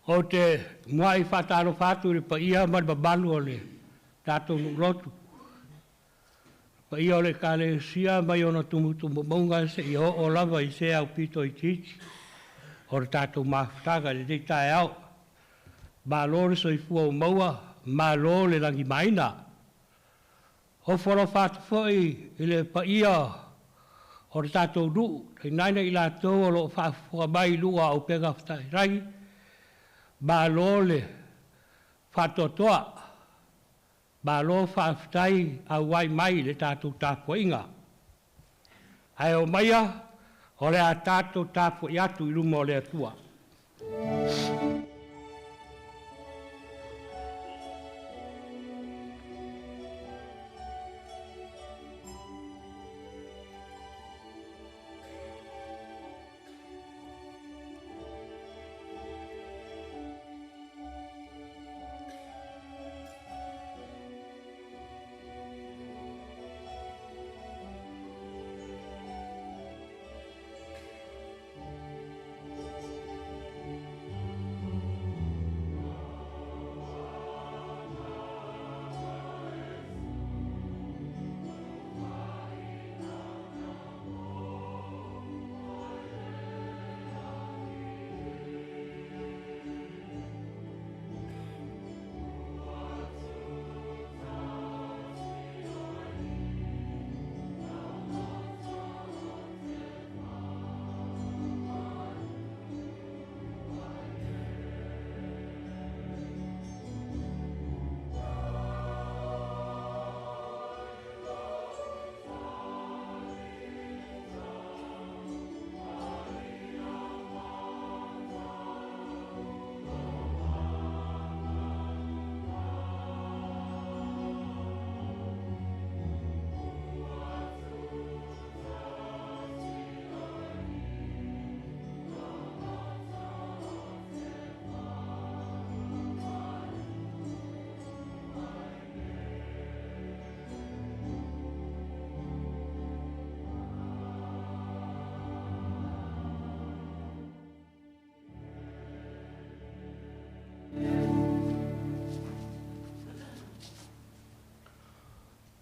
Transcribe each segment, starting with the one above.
Ou te muai faatalofa atu i le paia ma le mamalu o le tatou nuu lotu, paia o le Ekalesia mai ona tumutumu mauga seia oo lava i se aupito itiiti o le tatou mafutaga i lenei taeao. Malo le soifua ua maua, malo le lagimaina. Ofo alofa atu foi i le paia o le tatou nuu, tainane i latou o lo o faafofoga mai i luga o upega tafailagi, malo le faatoatoa, malo faafetai auai mai i le tatou tapuaiga. Ae omaia, o le a tatou tapuai atu i luma o le Atua.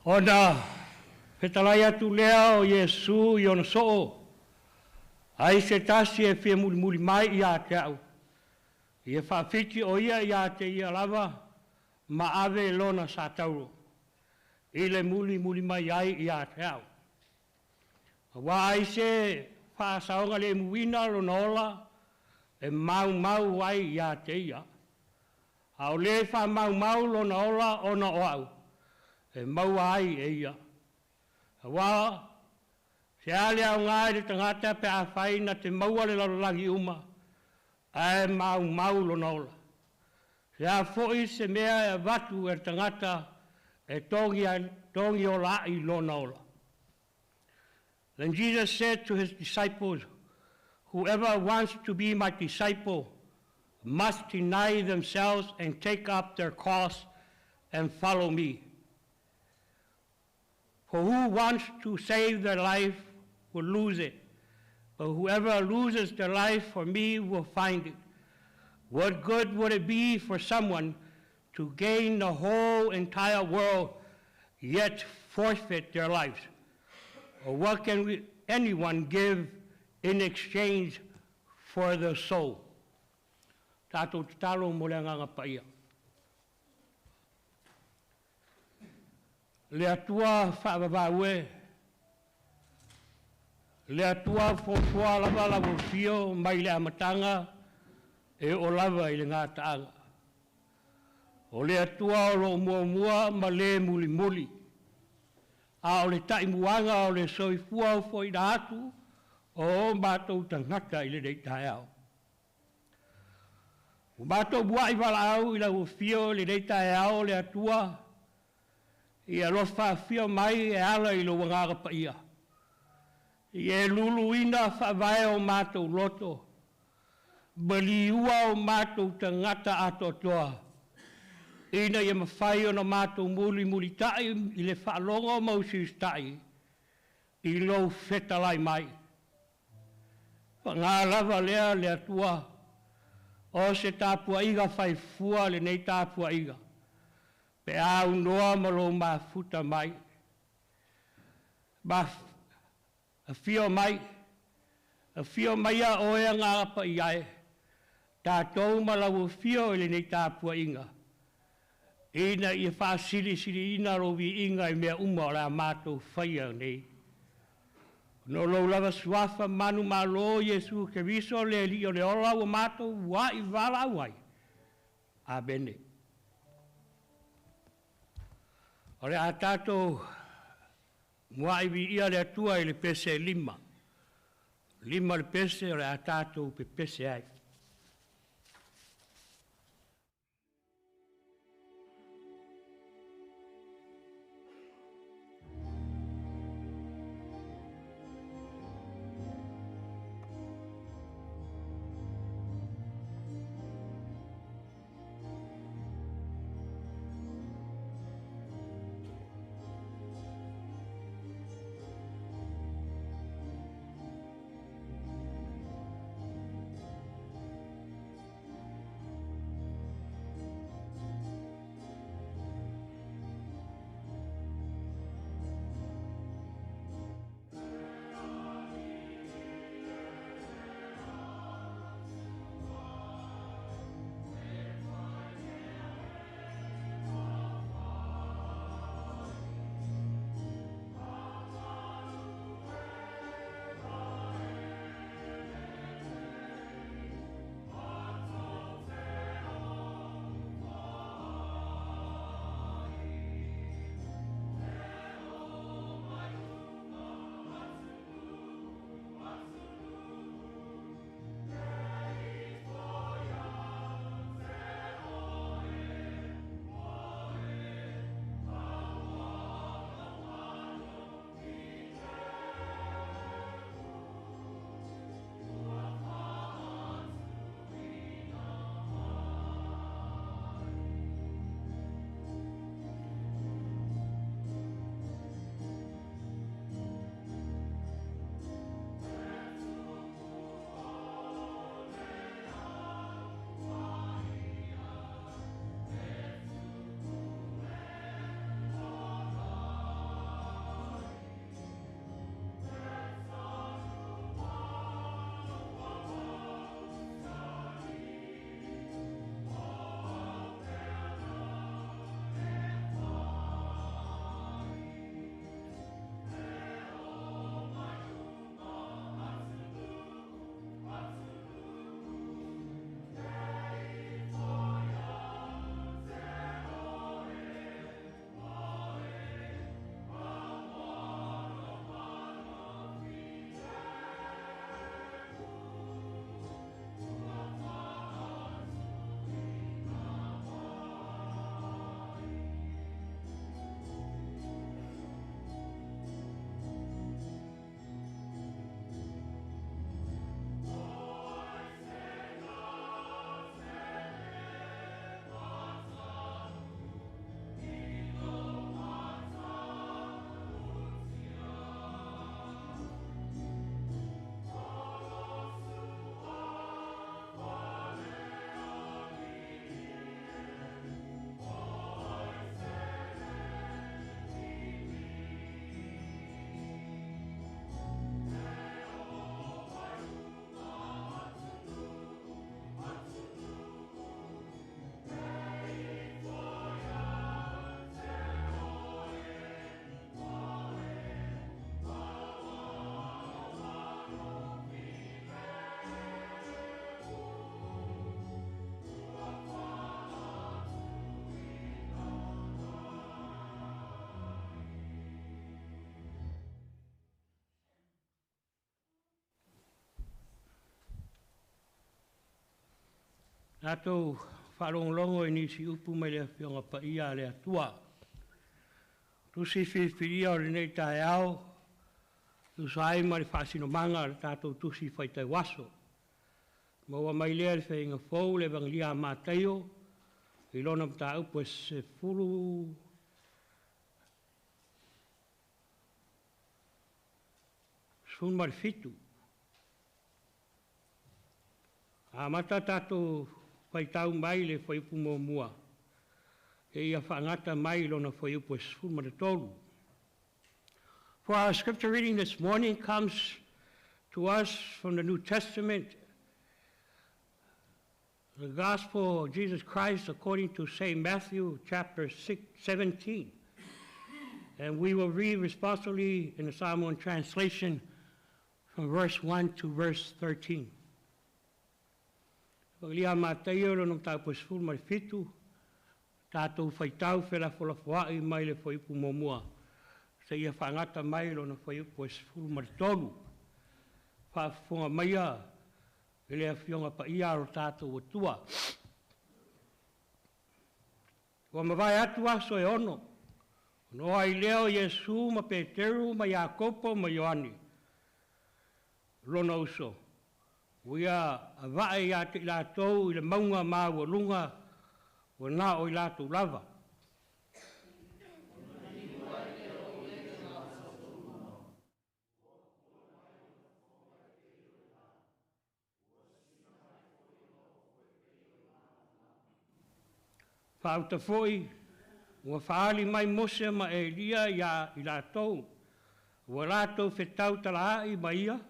Ona fetalai atu lea o Iesu i ona soo, ai se tasi e fia mulimuli mai ia te au, ia faafiti o ia ia te ia lava ma ave lona satauro, i le mulimuli mai ai ia te au. Aua ai se faasaogalemuina lona ola e maumau ai ia te ia. A o le faamaumau lona ola ona o au, e maua ai e ia. Aua se a le aoga i le tagata pe afai na te maua le lalolagi uma, ae maumau lona ola. Se a foi se mea e avatu e le tagata e togi ola ai lona ola. Then Jesus said to his disciples, "Whoever wants to be my disciple must deny themselves and take up their cross and follow me. For who wants to save their life will lose it, but whoever loses their life for me will find it. What good would it be for someone to gain the whole entire world yet forfeit their lives? Or what can anyone give in exchange for their soul?" Tatou tatalo mo le agaga paia. Le Atua faavavau e, le Atua foafoa lava lau afio mai le amataga e oo lava i le gataaga. O le Atua o loo muamua ma le mulimuli. A o le taimuaga o le soifua ofoina atu o o matou tagata i lenei taeao. Ua matou muai valaau i lau afio i lenei taeao le Atua, ia alofa afio mai e ala i lou agaga paia. Ia e luluina faavae o matou loto, ma liua o matou tagata atoatoa, ina ia mafai ona matou mulimulitai i le faalogo ma usiusitai i lou fetalai mai. Paga lava lea le Atua, O se tapuaiga faifua lenei tapuaiga, pe a aunoa ma lou mafuta mai, ma afio mai, afio maia oe Agaga Paia e, tatou ma lau afio i lenei tapuaiga, ina ia faasilisiliina lou viiga i mea uma o le a matou faia nei. Ona o lou lava suafa manumalo Iesu Keriso le Alii o le ola ua matou uluai valaau ai. Amene. O le a tatou muai viia le Atua i le pese e 5. 5 le pese o le a tatou pepese ai. Tatou faalogologo i nisi upu mai le Afioga Paia a le Atua. Tusi filifilia o lenei taeao, tusa ai ma le faasinomaga o le tatou Tusi Faitau Aso. Maua mai lea i le Feaiga Fou, le Evagelia a Mataio, i lona mataupu e 17. Amata tatou Faitau mai le fuaiupu muamua seia faagata mai lona fuaiupu e 13. For our scripture reading this morning comes to us from the New Testament, the Gospel of Jesus Christ according to St. Matthew chapter 6, 17. And we will read responsively in the Samoan translation from verse 1 to verse 13. Faitalia a Mataio lona mataupu e 17, tatou faitau felafolafoa'i mai le fuaiupu muamua seia faagata mai lona fuaiupu e 13. Faafofoga maia i le Afioga Paia a lo tatou Atua. Ua mavae atu aso e 6, ona oo ai lea o Iesu ma Peteru ma Iakopo ma Ioane, lona uso, ua ia avae ia te i latou i le mauga maualuga ua na o i latou lava. Faauta foi, ua faaali mai Mose ma Elia iā i latou, ua latou fetautalaai ma ia.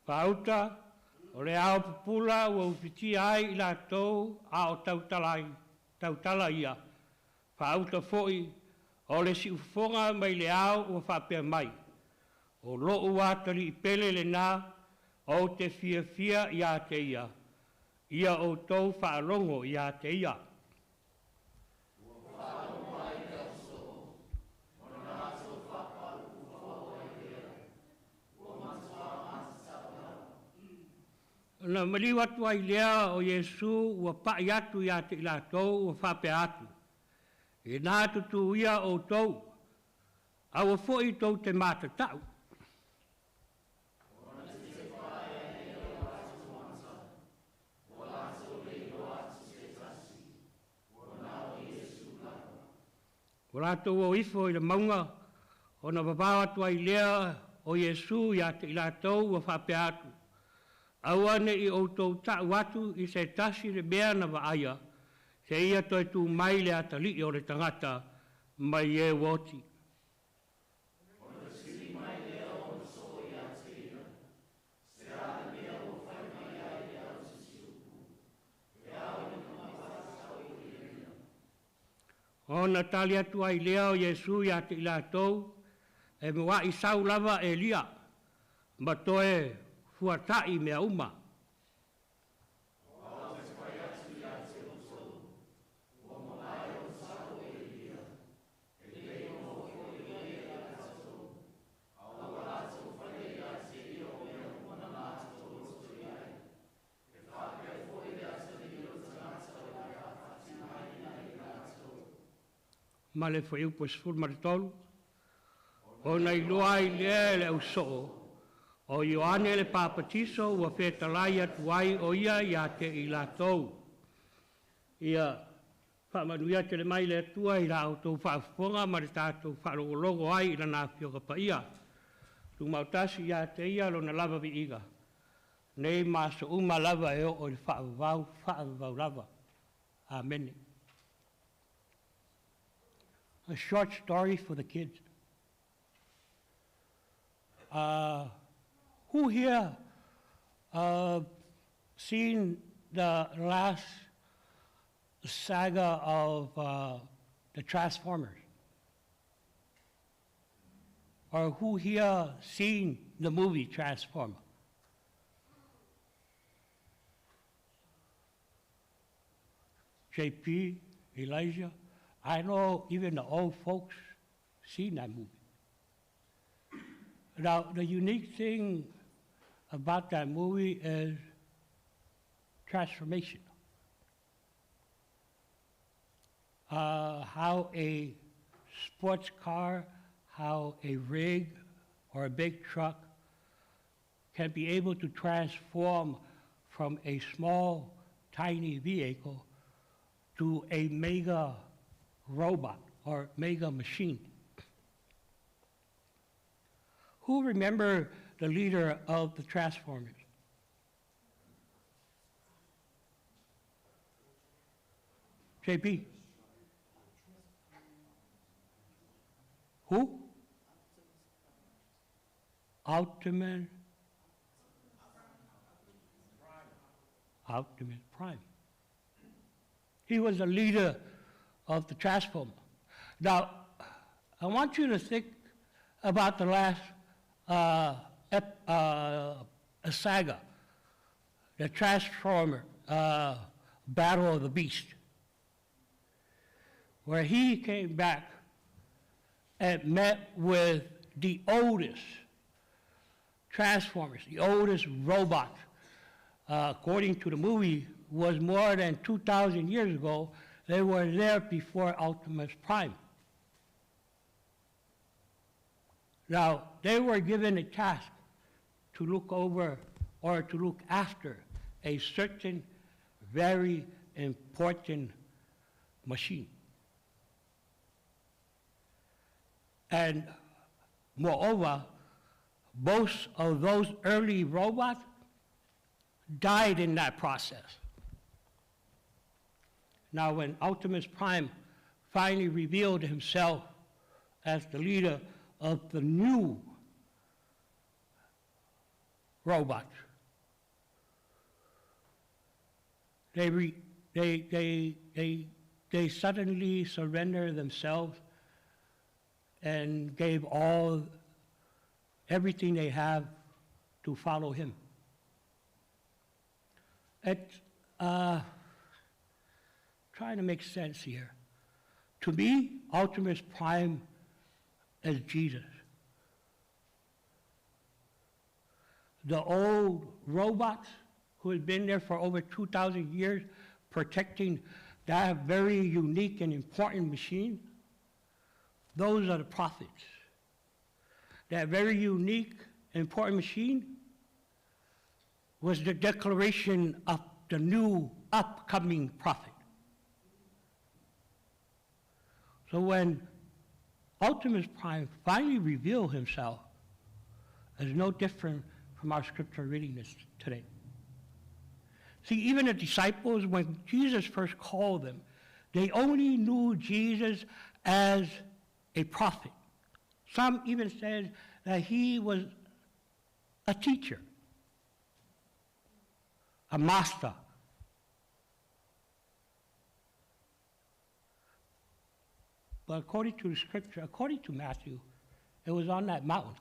Faauta, o le ao pupula ua ufitia ai i latou a o tautala, tautala ia. Faauta foi, o le siufofoga mai le ao ua faapea mai, O lo'u atalii pele lenā, ou te fiafia ia te ia, ia outou faalogo ia te ia. Ona maliu atu ai lea o Iesu ua pa'i atu ia te i latou ua faapea atu, Inā tutū ia outou, aua foi tou te matata'u. Ua latou o ifo i le mauga, ona vavao atu ai lea o Iesu ia te i latou ua faapea atu, Aua ne i outou ta'u atu i se tasi le mea na vaaia, seia toe tū mai le Atalii o le tagata mai e ua oti. Ona tali atu ai lea o Iesu ia te i latou, E mua'i sau lava Elia, ma toe fuata'i mea uma. Ma le fuaiupu e 13, ona iloa ai lea e le ausoo, o Ioane le Papatiso ua fetalai atu ai o ia ia te i latou. Ia faamanuia tele mai le Atua i la outou faafofoga ma le tatou faalogologo ai i Lana Afioga Paia. Tumautasi ia te ia lona lava viiga, nei ma aso uma lava e oo i le faavavau, faavavau lava. Amene. A short story for the kids. Who here seen the last saga of the Transformers? Or who here seen the movie Transformer? JP, Elijah, I know even the old folks seen that movie. Now, the unique thing about that movie is transformation. How a sports car, how a rig or a big truck can be able to transform from a small, tiny vehicle to a mega robot or mega machine. Who remember the leader of the Transformers? JP. Who? Optimus. Optimus Prime. He was the leader of the Transformer. Now, I want you to think about the last saga, the Transformer, Battle of the Beast, where he came back and met with the oldest Transformers, the oldest robot, according to the movie, was more than 2,000 years ago. They were there before Optimus Prime. Now, they were given a task to look over or to look after a certain very important machine. And moreover, both of those early robots died in that process. Now, when Optimus Prime finally revealed himself as the leader of the new robots, they suddenly surrendered themselves and gave everything they have to follow him. It's trying to make sense here. To me, Optimus Prime is Jesus. The old robots who had been there for over 2,000 years protecting that very unique and important machine, those are the prophets. That very unique and important machine was the declaration of the new upcoming prophet. So when Optimus Prime finally revealed himself, it's no different from our scripture reading today. See, even the disciples, when Jesus first called them, they only knew Jesus as a prophet. Some even said that he was a teacher, a master. But according to the scripture, according to Matthew, it was on that mountain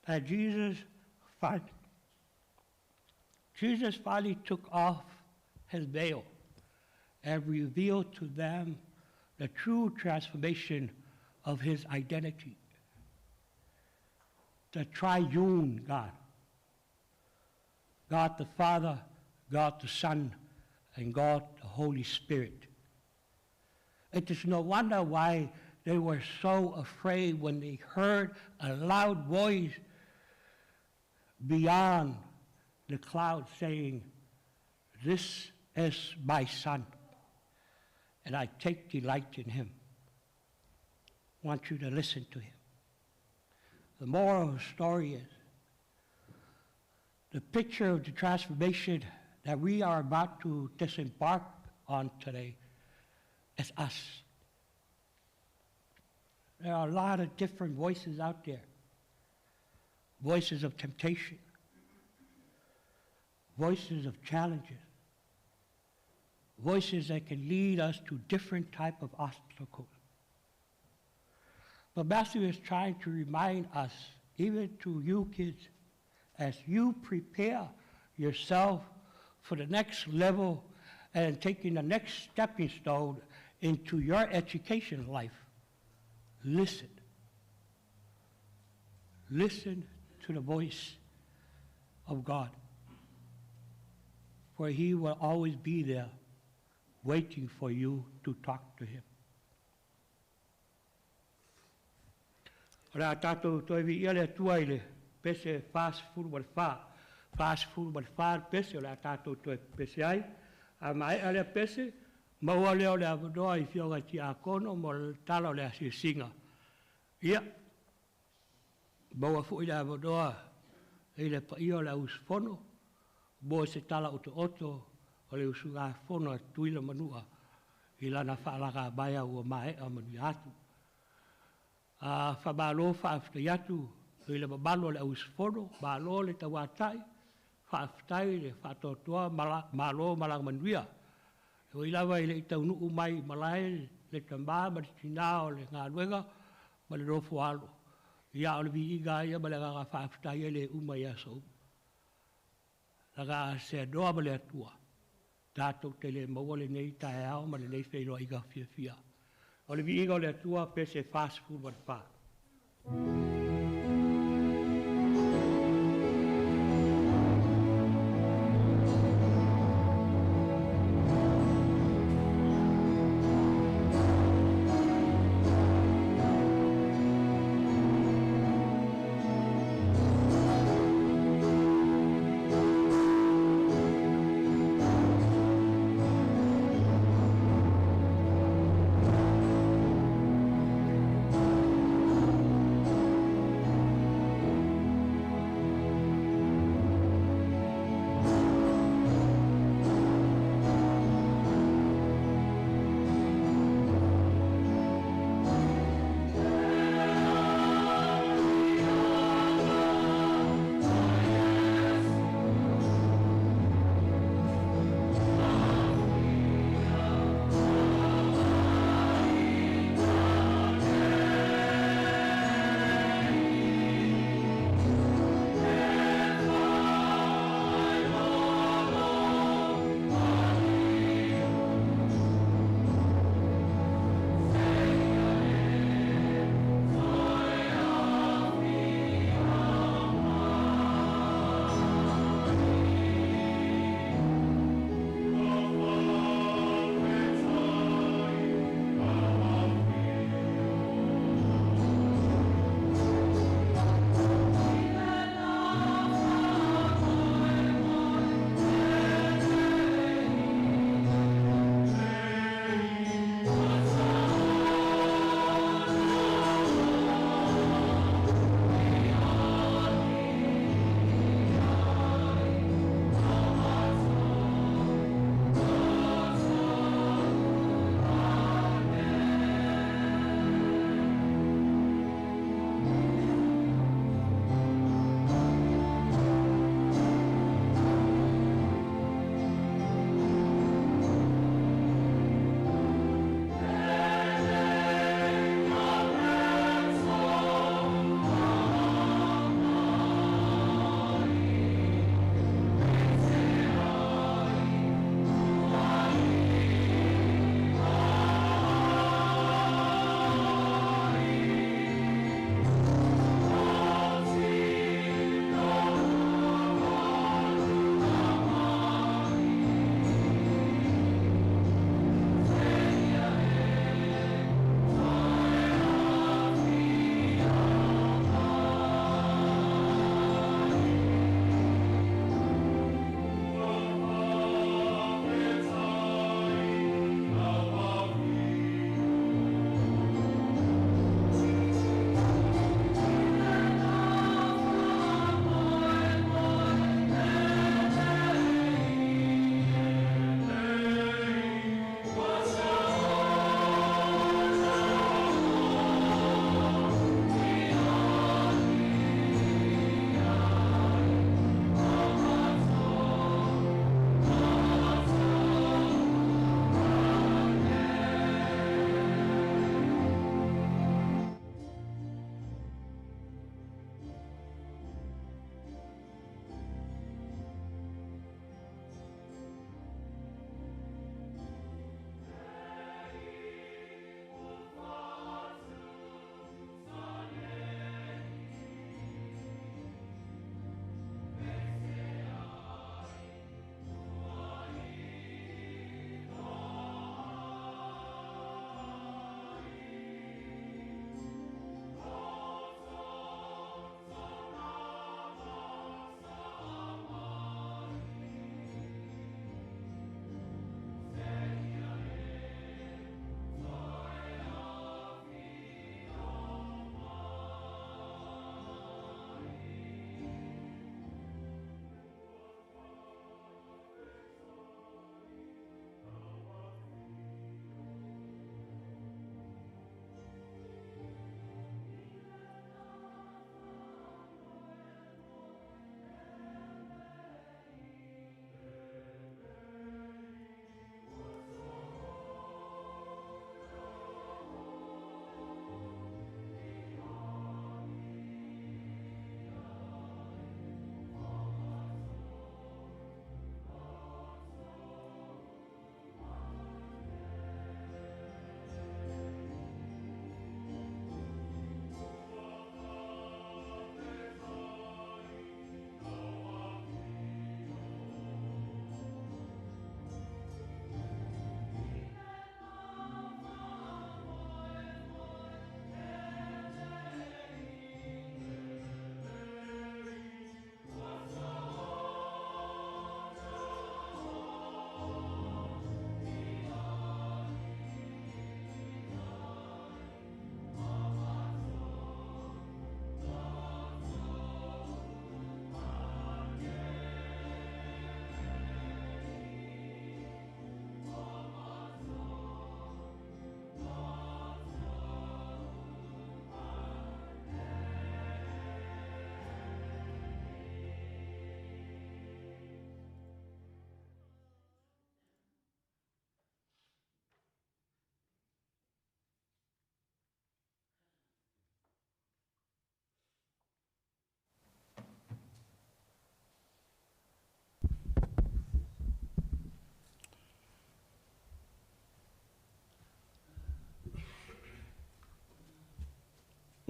that Jesus finally took off his veil and revealed to them the true transformation of his identity, the triune God. God the Father, God the Son, and God the Holy Spirit. It is no wonder why they were so afraid when they heard a loud voice beyond the cloud saying, "This is my Son, and I take delight in him." I want you to listen to him. The moral of the story is the picture of the transformation that we are about to disembark on today is us. There are a lot of different voices out there. Voices of temptation, voices of challenges, voices that can lead us to different type of obstacles. But Matthew is trying to remind us, even to you kids, as you prepare yourself for the next level and taking the next stepping stone into your education life, listen. Listen to the voice of God, for he will always be there waiting for you to talk to him. O le a tatou toe viia le Atua i le pese 44, 44 le pese o le a tatou toe pepese ai. A maea lea pese, maua lea o le avanoa i afioga i tiakono mo le tala o le asiasiga. Ia, maua foi le avanoa i le paia o le au usufono mo se tala otooto o le usugafono a Tutuila ma Manua i lana faalagamaea ua maea manuia atu. Faamalo faafetai atu i le mamalu o le au usufono, malo le tauatai, faafetai le faatoatoa, malo malaga manuia. E ui lava e le i taunuu mai i malae le tama ma le tina o le galuega ma le nofo a alo, ia a o le viiga lava ia ma le agaga faafetai e le uma i aso uma. Leaga a seanoa ma le Atua, tatou te le maua lenei taeao ma lenei feiloaiga fiafia. O le viiga o le Atua, pese 44.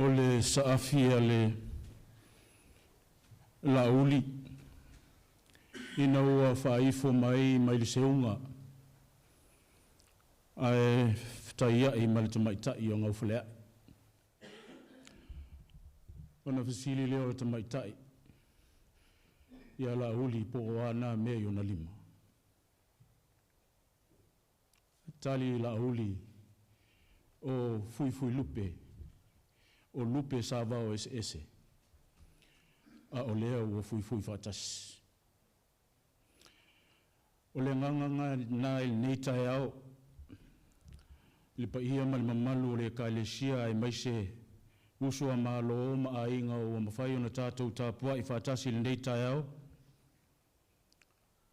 O le saafi a le Laauli ina ua faaifo mai mai le seuga ae fetaiai ma le tamaitai o Gaufaleai. Ona fesili lea o le tamaitai ia Laauli po o a na mea i ona lima. Tali Laauli, o fuifui lupe, o lupe sa vao eseese, a o lea ua fuifui faatasi. O le agaga lena i lenei taeao, i le paia ma le mamalu o le Ekalesia aemaise uso a Malo ma aiga ua mafai ona tatou tapuai faatasi i lenei taeao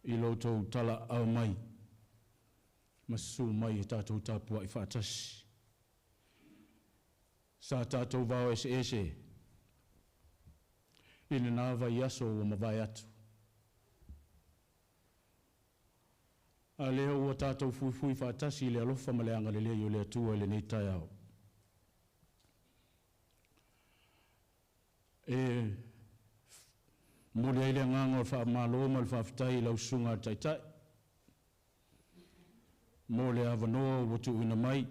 i lo outou talaaao mai ma susu mai e tatou tapuai faatasi. Sa tatou vao eseese i lena vaiaso ua mavae atu, a lea ua tatou fuifui faatasi i le alofa ma le agalelei o le Atua i lenei taeao. E momoli ai le agaga o le faamalo ma le faafetai i lau Susuga i le Taitai mo le avanoa ua tuuina mai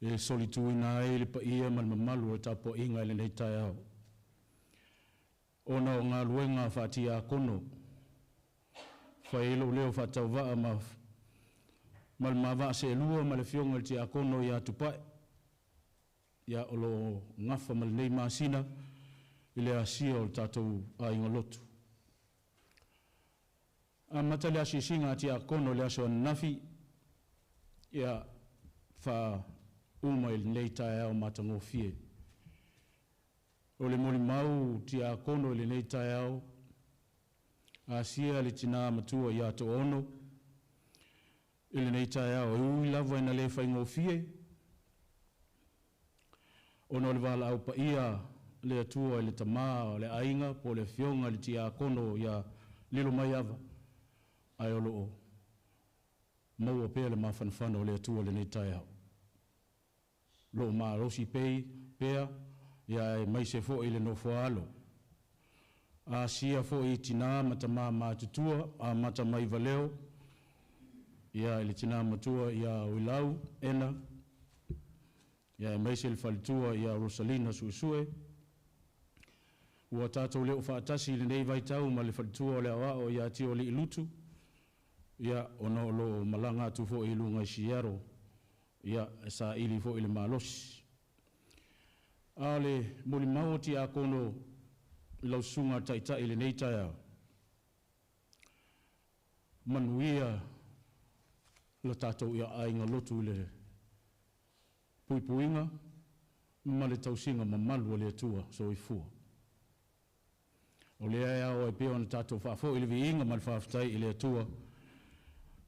e solituina ai le paia ma le mamalu o le tapuaiga i lenei taeao, ona o galuega faa-tiakono, fai ai lou leo faatauvaa ma le ma vaa seelua ma le afioga i le Tiakono ia Tupai, ia o lo o nafa ma lenei masina i le asia o le tatou aiga lotu. Amata le asiasiga a Tiakono i le aso ananafi, ia faauma i lenei taeao matagofie. O le molimau tiakono i lenei taeao, asia le tina matua ia Toaono i lenei taeao, e ui lava ina le faigofie ona o le valaau paia a le Atua i le tama o le aiga po o le afioga i le tiakono ia Lilomaiava, ae o lo o maua pea le mafanafana o le Atua i lenei taeao. O lo o malosi pea aemaise foi le nofo a alo. Asia foi i tina ma tama matutua, amata mai Valeo ia i le tina matua ia Uilau Ena, ia aemaise le faletua ia Rosalina Suesue. Ua tatou le o faatasi i lenei vaitau ma le faletua o le Aoao ia Tiolii Lutu, ia ona o lo o malaga atu foi i luga i Seattle, ia e saili foi le malosi. A o le molimau a tiakono i lau susuga i le Taitai i lenei taeao, manuia le tatou aiga lotu i le puipuiga ma le tausiga mamalu a le Atua Soifua. O lea e ao ai pea ona tatou faafoi le viiga ma le faafetai i le Atua,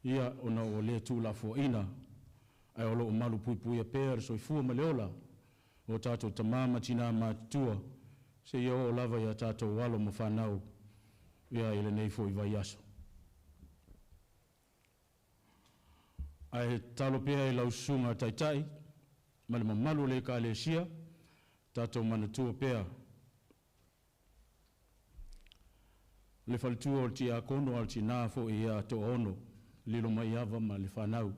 ia ona ua le tuulafoaiina, ae o lo o malu puipuia pea le soifua ma le ola o tatou tama ma tina matutua seia oo lava ia tatou alo ma fanau ia i lenei foi vaiaso. Ae tatalo pea i lau susuga i le Taitai ma le mamalu o le Ekalesia, tatou manatua pea le faletua o le tiakono a o le tina foi ia Toaono Lilomaiava ma le fanau.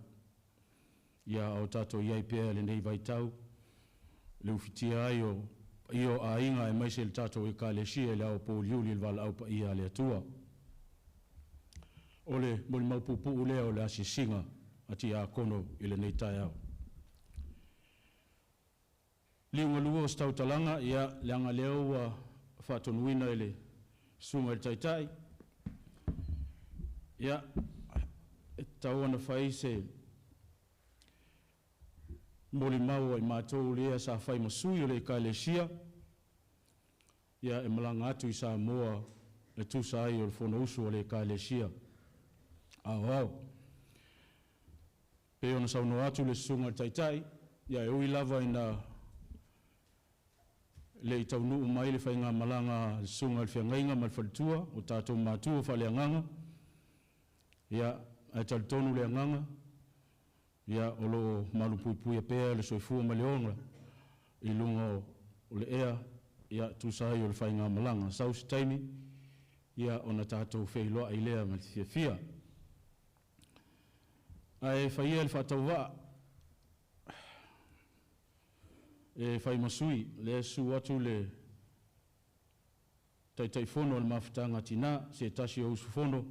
Ia o tatou i ai pea i lenei vaitau, le ufitia ai o paia o aiga aemaise le tatou Ekalesia i le aoapo uliuli i le valaau paia a le Atua. O le molimau puupuu lea o le asiasiga a tiakono i lenei taeao. Liugalua o se tautalaga, ia leaga lea ua faatonuina e le susuga i le Taitai, ia e tatau ona fai se molimau a i matou lea sa fai ma sui o le Ekalesia, ia e malaga atu i Samoa e tusa ai o le Fonousu a le Ekalesia Aoao. Pei ona saunoa atu le susuga i le Taitai, ia e ui lava ina le i taunuu mai le faigamalaga a le susuga i le feagaiga ma le faletua, o tatou matua faaleagaga, ia ae talitonu le agaga, ia o lo o malupuipuia pea le soifua ma le ola i luga o le ea, ia tusa ai o le faigamalaga. Sau se taimi, ia ona tatou feiloai lea ma le fiafia. Ae faia le faatauvaa e fai ma sui, lea susu atu le Taitaifono o le Mafutaga Tina, se tasi o usufono,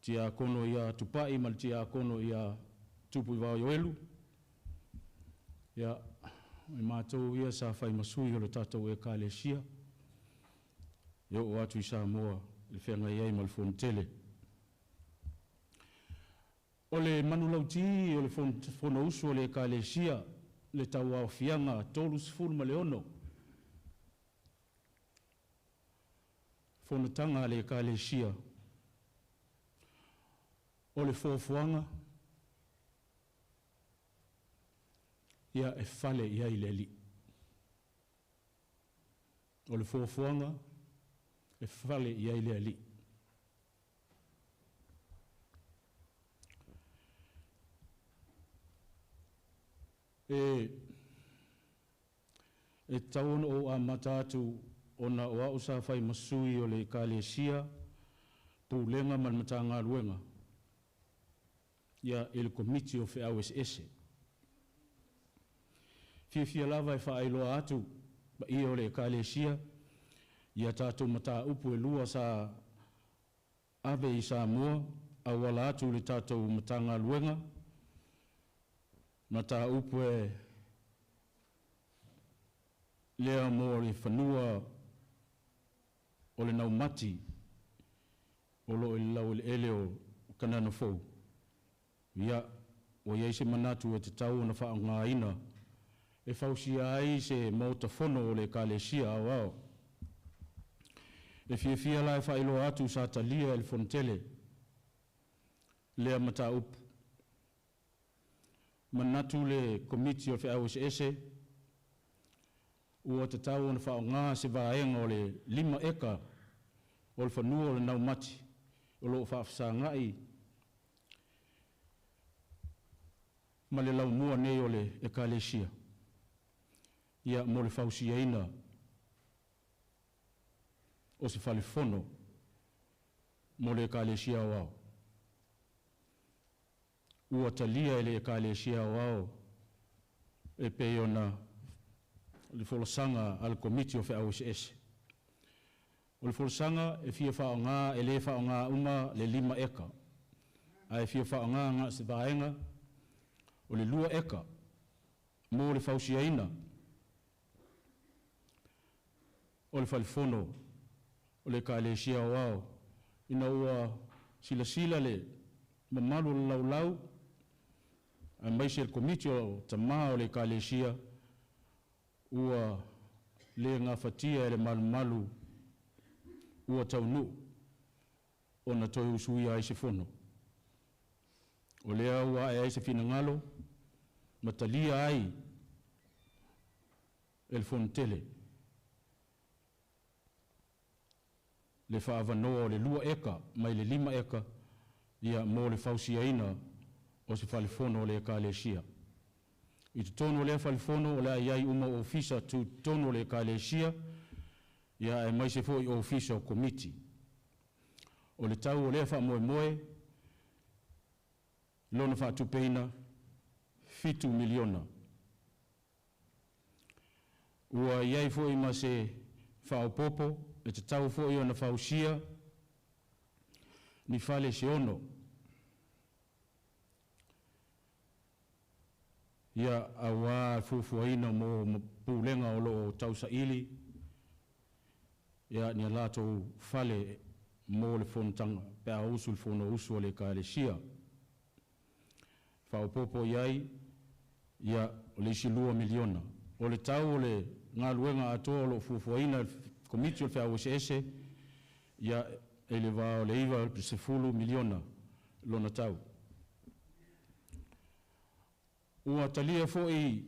tiakono ia Tupai ma le tiakono ia Tupu i Vaoioelu. Ia, o matou ia sa fai ma sui o le tatou Ekalesia, e oo atu i Samoa i le feagai ai ma le Fonotele. O le manulauti o le Fonousu a le Ekalesia, le tauaofiaga 36, fonotaga a le Ekalesia, o le foafoaga, ia e fale i ai le Alii. O le foafoaga, e fale i ai le Alii. E tatau ona ou amata atu ona o au sa fai ma sui o le Ekalesia, Pulega ma le Matagaluega, ia i le Komiti o Feau Eseese. Fiafia lava e faailoa atu paia o le Ekalesia ia tatou mataupu e lua sa ave i Samoa auala atu i le tatou Matagaluega, mataupu e lea mo le fanua o le naumati o lo o i le laueleele o Kanana Fou. Ia, ua i ai se manatu e tatau ona faaaogaina e fausia ai se maota fono o le Ekalesia Aoao. E fiafia la e faailoa atu sa talia e le Fonotele lea mataupu. Manatu le Komiti o Feau Eseese ua tatau ona faaaoga se vaega o le 5 eka o le fanua o le naumati o lo o faafesagai ma le laumua nei o le Ekalesia, ia mo le fausiaina o se falefono mo le Ekalesia Aoao. Ua talia e le Ekalesia Aoao e pei ona le folasaga a le Komiti o Feau Eseese. O le folasaga e fia faaaoga, e le faaaoga uma le 5 eka, ae fia faaaoga na o se vaega o le 2 eka mo le fausiaina o le falefono o le Ekalesia Aoao, ina ua silasila le mamalu o le laulau aemaise le Komiti o Tama o le Ekalesia, ua le gafatia e le malumalu ua taunuu ona toe usuia ai se fono. O lea ua ae ai se finagalo ma talia ai e le Fonotele le faavanoa o le 2 eka mai le 5 eka ia mo le fausiaina o se falefono o le Ekalesia. I totonu o lea falefono o le a i ai uma ofisa tutotonu o le Ekalesia, ia aemaise foi ofisa o komiti. O le tau o lea faamoemoe lona faatupeina $7 miliona. Ua i ai foi ma se faaopoopo e tatau foi ona fausia ni fale se 6. Ia auā fuafuaina mo pulega o lo o tausaili ia ni a latou fale mo le fonotaga pe a usu le Fonousu a le Ekalesia. Faaopoopo i ai, ia, o le isi $2 miliona. O le tau o le galuega atoa o lo o fuafuaina e le Komiti o le Feau Eseese, ia, e le va o le $90 miliona lona tau. Ua talia foi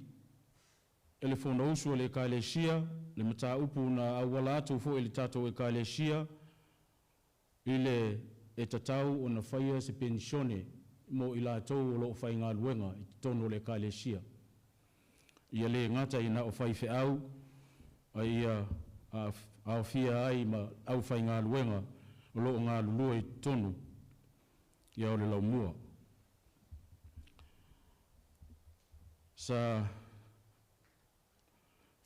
e le Fonousu a le Ekalesia le mataupu na auala atu foi i le tatou Ekalesia i le e tatau ona faia se penisione mo i latou o lo o faigaluega i totonu o le Ekalesia. Ia le gata ina o faifeau, ae ia aofia ai ma aufaigaluega o loo galulue i totonu ia o le laumua. Sa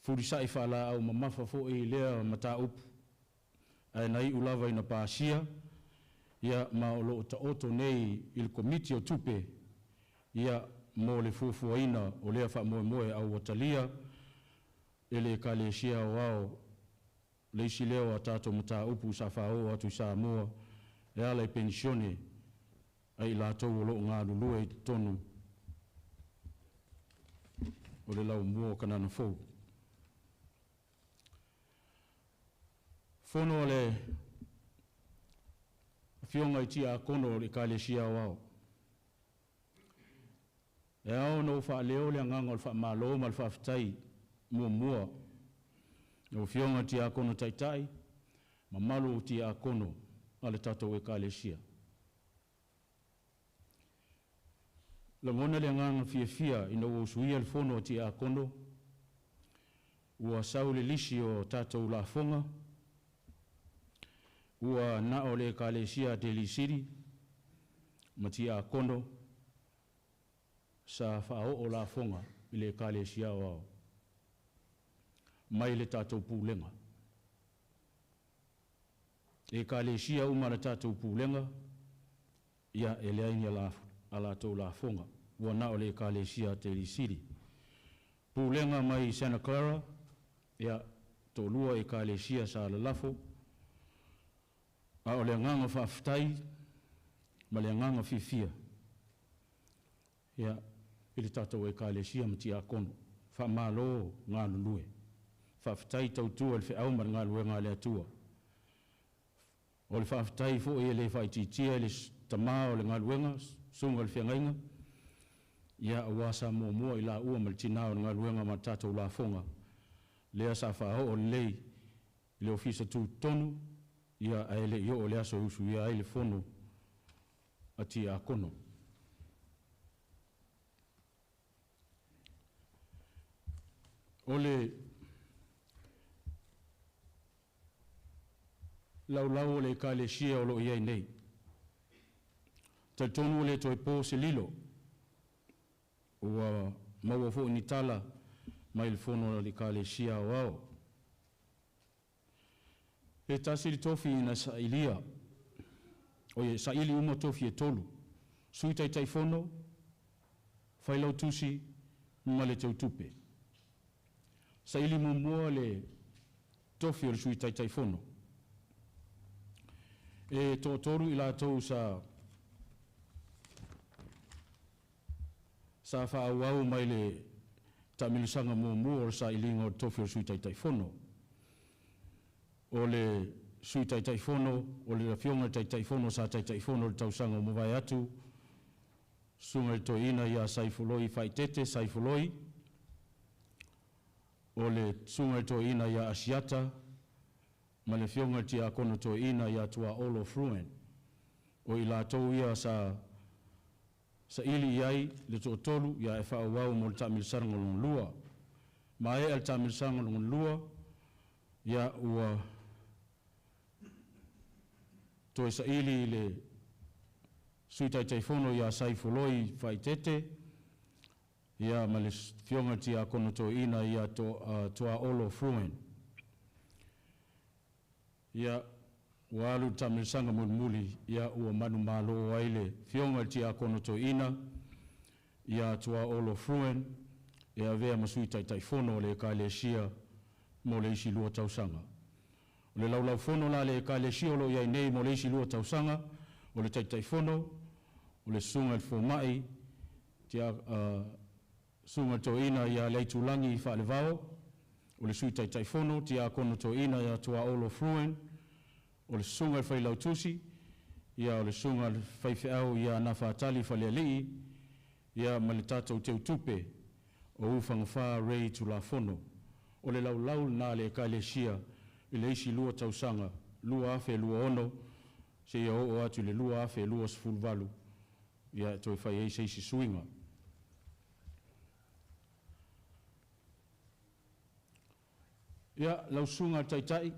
fulisa'i faalaau mamafa fo'i i lea mataupu ae na iu lava ina pasia, ia ma o loo taoto nei i le Komiti o Tupe ia mo le fuafuaina o lea faamoemoe, a ua talia e le Ekalesia Aoao le isi lea o a tatou mataupu sa faaoo atu i Samoa e ala i penisione a i latou o loo galulue i totonu o le laumua o Kanana Fou. Fono a le Afioga i Tiakono o le Ekalesia Aoao. E ao ona ou faaleo le agaga o le faamalo ma le faafetai muamua lau Afioga i le Tiakono Taitai, mamalu o Tiakono a le tatou Ekalesia. Lagona le agaga fiafia ina ua usuia le fono a Tiakono, ua sau le lisi o tatou lafoga, ua na o le Ekalesia Atelisili ma Tiakono sa faaoo lafoga i le Ekalesia Aoao mai le tatou pulega. Ekalesia uma a le tatou pulega, ia e leai ni a latou lafoga, ua na o le Ekalesia Atelisili. Pulega mai Santa Clara, ia, toalua Ekalesia sa lalafo, a o le agaga faafetai ma le agaga fiafia ia i le tatou Ekalesia ma tiakono, faamalo galulue, faafetai tautua i le feau ma le galuega a le Atua. O le faafetai foi e le faaitiitia i le tama o le galuega, susuga i le feagaiga, ia aua sa muamua i laua ma le tina o le galuega ma le tatou lafoga, lea sa faaoo lelei i le Ofisa Tutotonu, ia ae le i oo i le aso e usuia ai le fono a Tiakono. O le laulau o le Ekalesia o lo o i ai nei, talitonu ua le toe po se lilo, ua maua foi ni tala mai le fono a le Ekalesia Aoao. E tasi le tofi na sailia, oi saili uma tofi e tolu, Sui Taitaifono, Failautusi ma le Teutupe. Saili muamua le tofi o le Sui Taitaifono. E toatolu i latou sa faaauau mai le taamilosaga muamua o le sailiga o le tofi o le Sui Taitaifono. O le Sui Taitaifono, o le Afioga i le Taitaifono sa Taitaifono i le tausaga ua mavae atu, Susuga i le Toeaina ia Saifoloi Faaitete Saifoloi, o le Susuga i le Toeaina ia Asiata ma le Afioga i le Tiakono Toeaina ia Tuaolo Fruan. O i latou ia sa saili i ai le toatolu ia e faaauau mo le taamilosaga lona lua. Maea le taamilosaga lona lua, ia ua toe saili i le Sui Taitaifono ia Saifoloi Faaitete, ia ma le Afioga i le Tiakono Toeaina ia Tuaolo Fruan. Ia ua alu le taamilosaga mulimuli, ia ua manumalo ai le Afioga i le Tiakono Toeaina ia Tuaolo Fruan e avea ma Sui Taitaifono o le Ekalesia mo le isi 2 tausaga. O le laulaufono la a le Ekalesia o lo o i ai nei mo le isi 2 tausaga, o le Taitaifono, o le Susuga i le Fomai, Susuga i le Toeaina ia Leaitulagi Faalevao, o le Sui Taitaifono, Tiakono Toeaina ia Tuaolo Fruan, o le Susuga i le Failautusi, ia o le Susuga i le Faifeau ia Nafatali Falealii, ia ma le tatou Teutupe o Ufagafa Ray Tulafono. O le laulau lena a le Ekalesia i le isi 2 tausaga, 2026 seia oo atu i le 2028, ia e toe fai ai se isi suiga. Ia, lau susuga i le Taitai,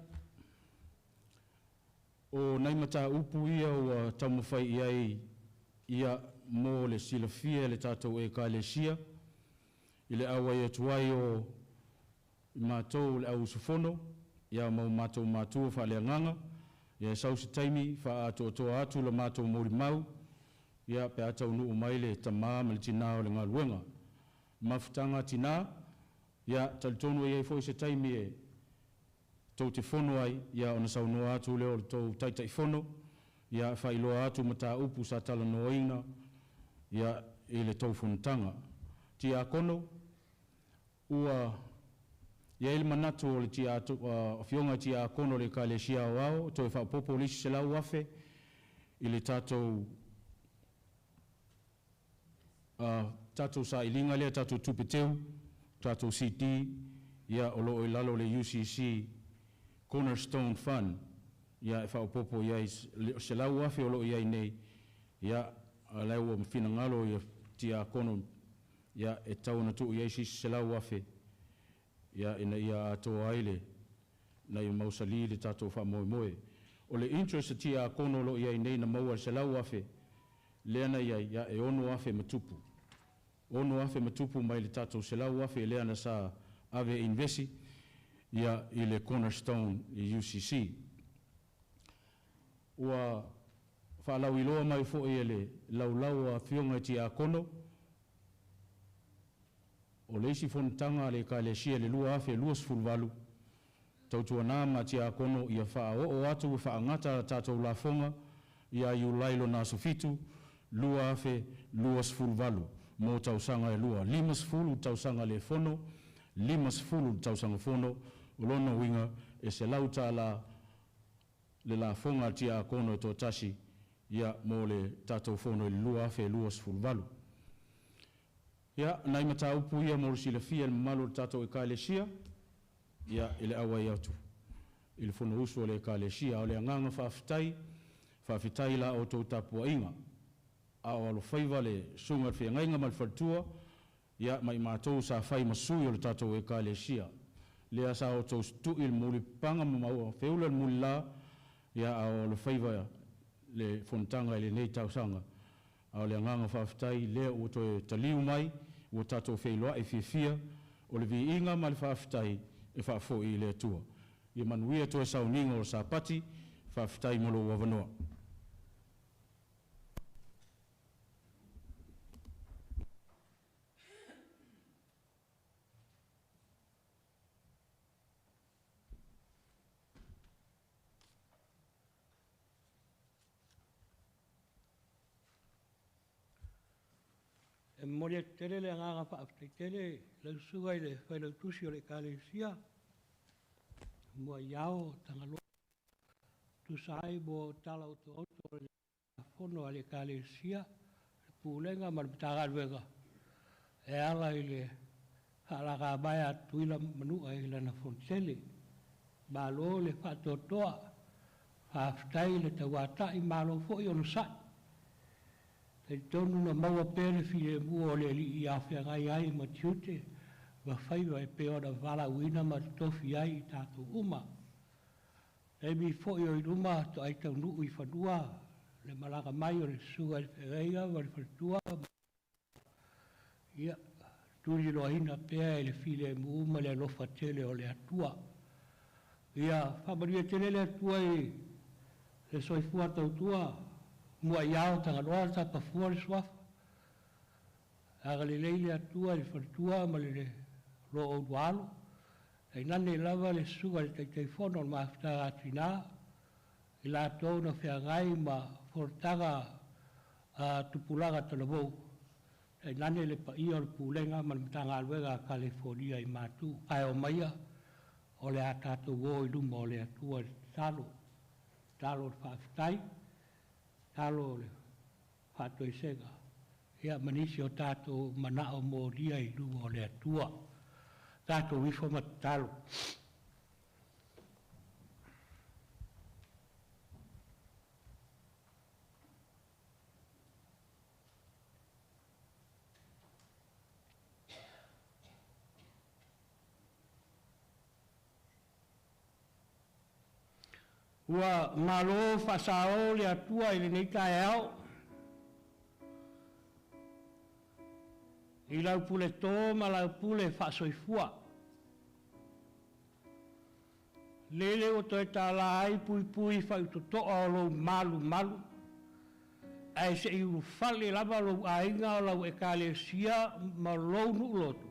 o nai mataupu ia ua taumafai i ai ia mo le silafia e le tatou Ekalesia i le auai atu ai o i matou le au usufono ia ma o matou matua faaleagaga. Ia e sau se taimi faaatoatoa atu le matou molimau ia pe a taunuu mai le tama ma le tina o le galuega. Mafutaga a Tina, ia, e talitonu e i ai foi se taimi e tou te fono ai ia ona saunoa atu lea o le tou Taitaifono e faailoa atu mataupu sa talanoaina ia i le tou fonotaga. Tiakono, ua i ai le manatu o le Afioga i Tiakono o le Ekalesia Aoao e toe faaopoopo le isi $100,000 i le tatou sailiga lea, tatou tupe teu, tatou CD ia o lo o i lalo o le UCC Cornerstone Fund, ia e faaopoopo i ai le $100,000 o lo o i ai nei, ia a o la ua finagalo tiakono ia e tatau ona tuu i ai se isi $100,000 ia ina ia atoa ai le ina ia mausali le tatou faamoemoe. O le interest a tiakono o lo o i ai nei na maua i le $100,000 lea na i ai, ia e $6,000 ma tupu, $6,000 ma tupu mai le tatou $100,000 lea na sa ave e invest ia i le Cornerstone i UCC. Ua faalauiloa mai foi e le laulau a Afioga i Tiakono, o le isi fonotaga a le Ekalesia i le 2028, tautuana ma tiakono ia faaoo atu e faagata a tatou lafoga ia Iulai lona aso 7, 2028 mo tausaga e lua, 50 i le tausaga le fono, 50 i le tausaga fono. O lona uiga e $100 le lafoga a le tiakono e toatasi ia mo le tatou fono i le 2028. Ia, o nai mataupu ia mo le silafia e le mamalu o le tatou Ekalesia ia i le auai atu i le Fonousu a le Ekalesia. A o le agaga faafetai, faafetai i la outou tapuaiga a o alofaiva le susuga i le feagaiga ma le faletua ia ma i matou sa fai ma sui o le tatou Ekalesia, lea sa outou tutui le mulipapaga ma feula le mulila a o alofaiva le fonotaga i lenei tausaga. A o le agaga faafetai lea ua toe taliu mai ua tatou feiloai fiafia, o le viiga ma le faafetai e faafoi i le Atua. Ia manuia toe sauniga o le Sapati, faafetai mo lou avanoa. E momoli atu tele le agaga faafetai tele i lau Susuga i le Failautusi o le Ekalesia Muaiao Tagaloa e tusa ai mo tala otooto o le Fono a le Ekalesia, le Pulega ma le Matagaluega e ala i le faalaga mai a Tutuila ma Manua i lana Fonotele. Malo le faatoatoa, faafetai le tauatai, malo foi onosai. E talitonu na maua pea le filemu o le Alii a o feagai ai ma tiute ma faiva e pei ona valaauina ma totofi ai i tatou uma. Taimi foi o i luma toai taunuu i fanua le malaga mai o le susuga i le feagaiga ma le faletua, ia tuliloaina pea e le filemu ma le alofa tele o le Atua. Ia faamanuia tele le Atua i le soifua tautua Muaiao Tagaloa Sapafua le suafa. Agalelei le Atua i le faletua ma le lo oulua alo, tainane lava le susuga i le Taitaifono o le Mafutaga a Tina, i latou na feagai ma fonotaga a tupulaga talavou, tainane le paia o le Pulega ma le Matagaluega a Kalifonia i Matu. Ae omaia, o le a tatou o i luma o le Atua i le tatalo, tatalo o le faafetai, tatalo o le faatoesega, ia ma nisi o tatou manao molia i luma o le Atua. Tatou ifo ma tatalo. Ua malo faasao le Atua i lenei taeao i lau puleto ma lau pule faasoifua. Lele ua toe tala ai puipui faitotoa o lou malumalu, ae se i ulufale lava lou aiga o lau Ekalesia ma lou nuu lotu,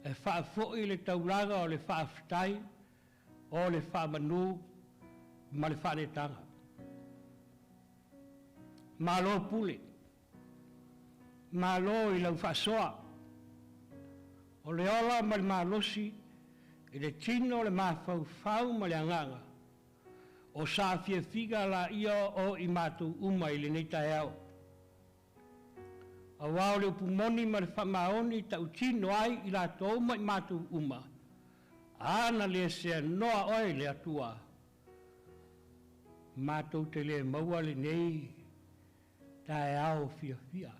e faafoi le taulaga o le faafetai, o le faamanu ma le faaletaga. Malo pule, malo i lau faasoa, o le ola ma le malosi i le tino, le mafaufau ma le agaga, o saafiafiga laia o i matou uma i lenei taeao. Aua o le upu moni ma le faamaoni tautino ai i latou ma i matou uma, a na le seanoa oe le Atua, matou te le maua lenei taeao fiafia,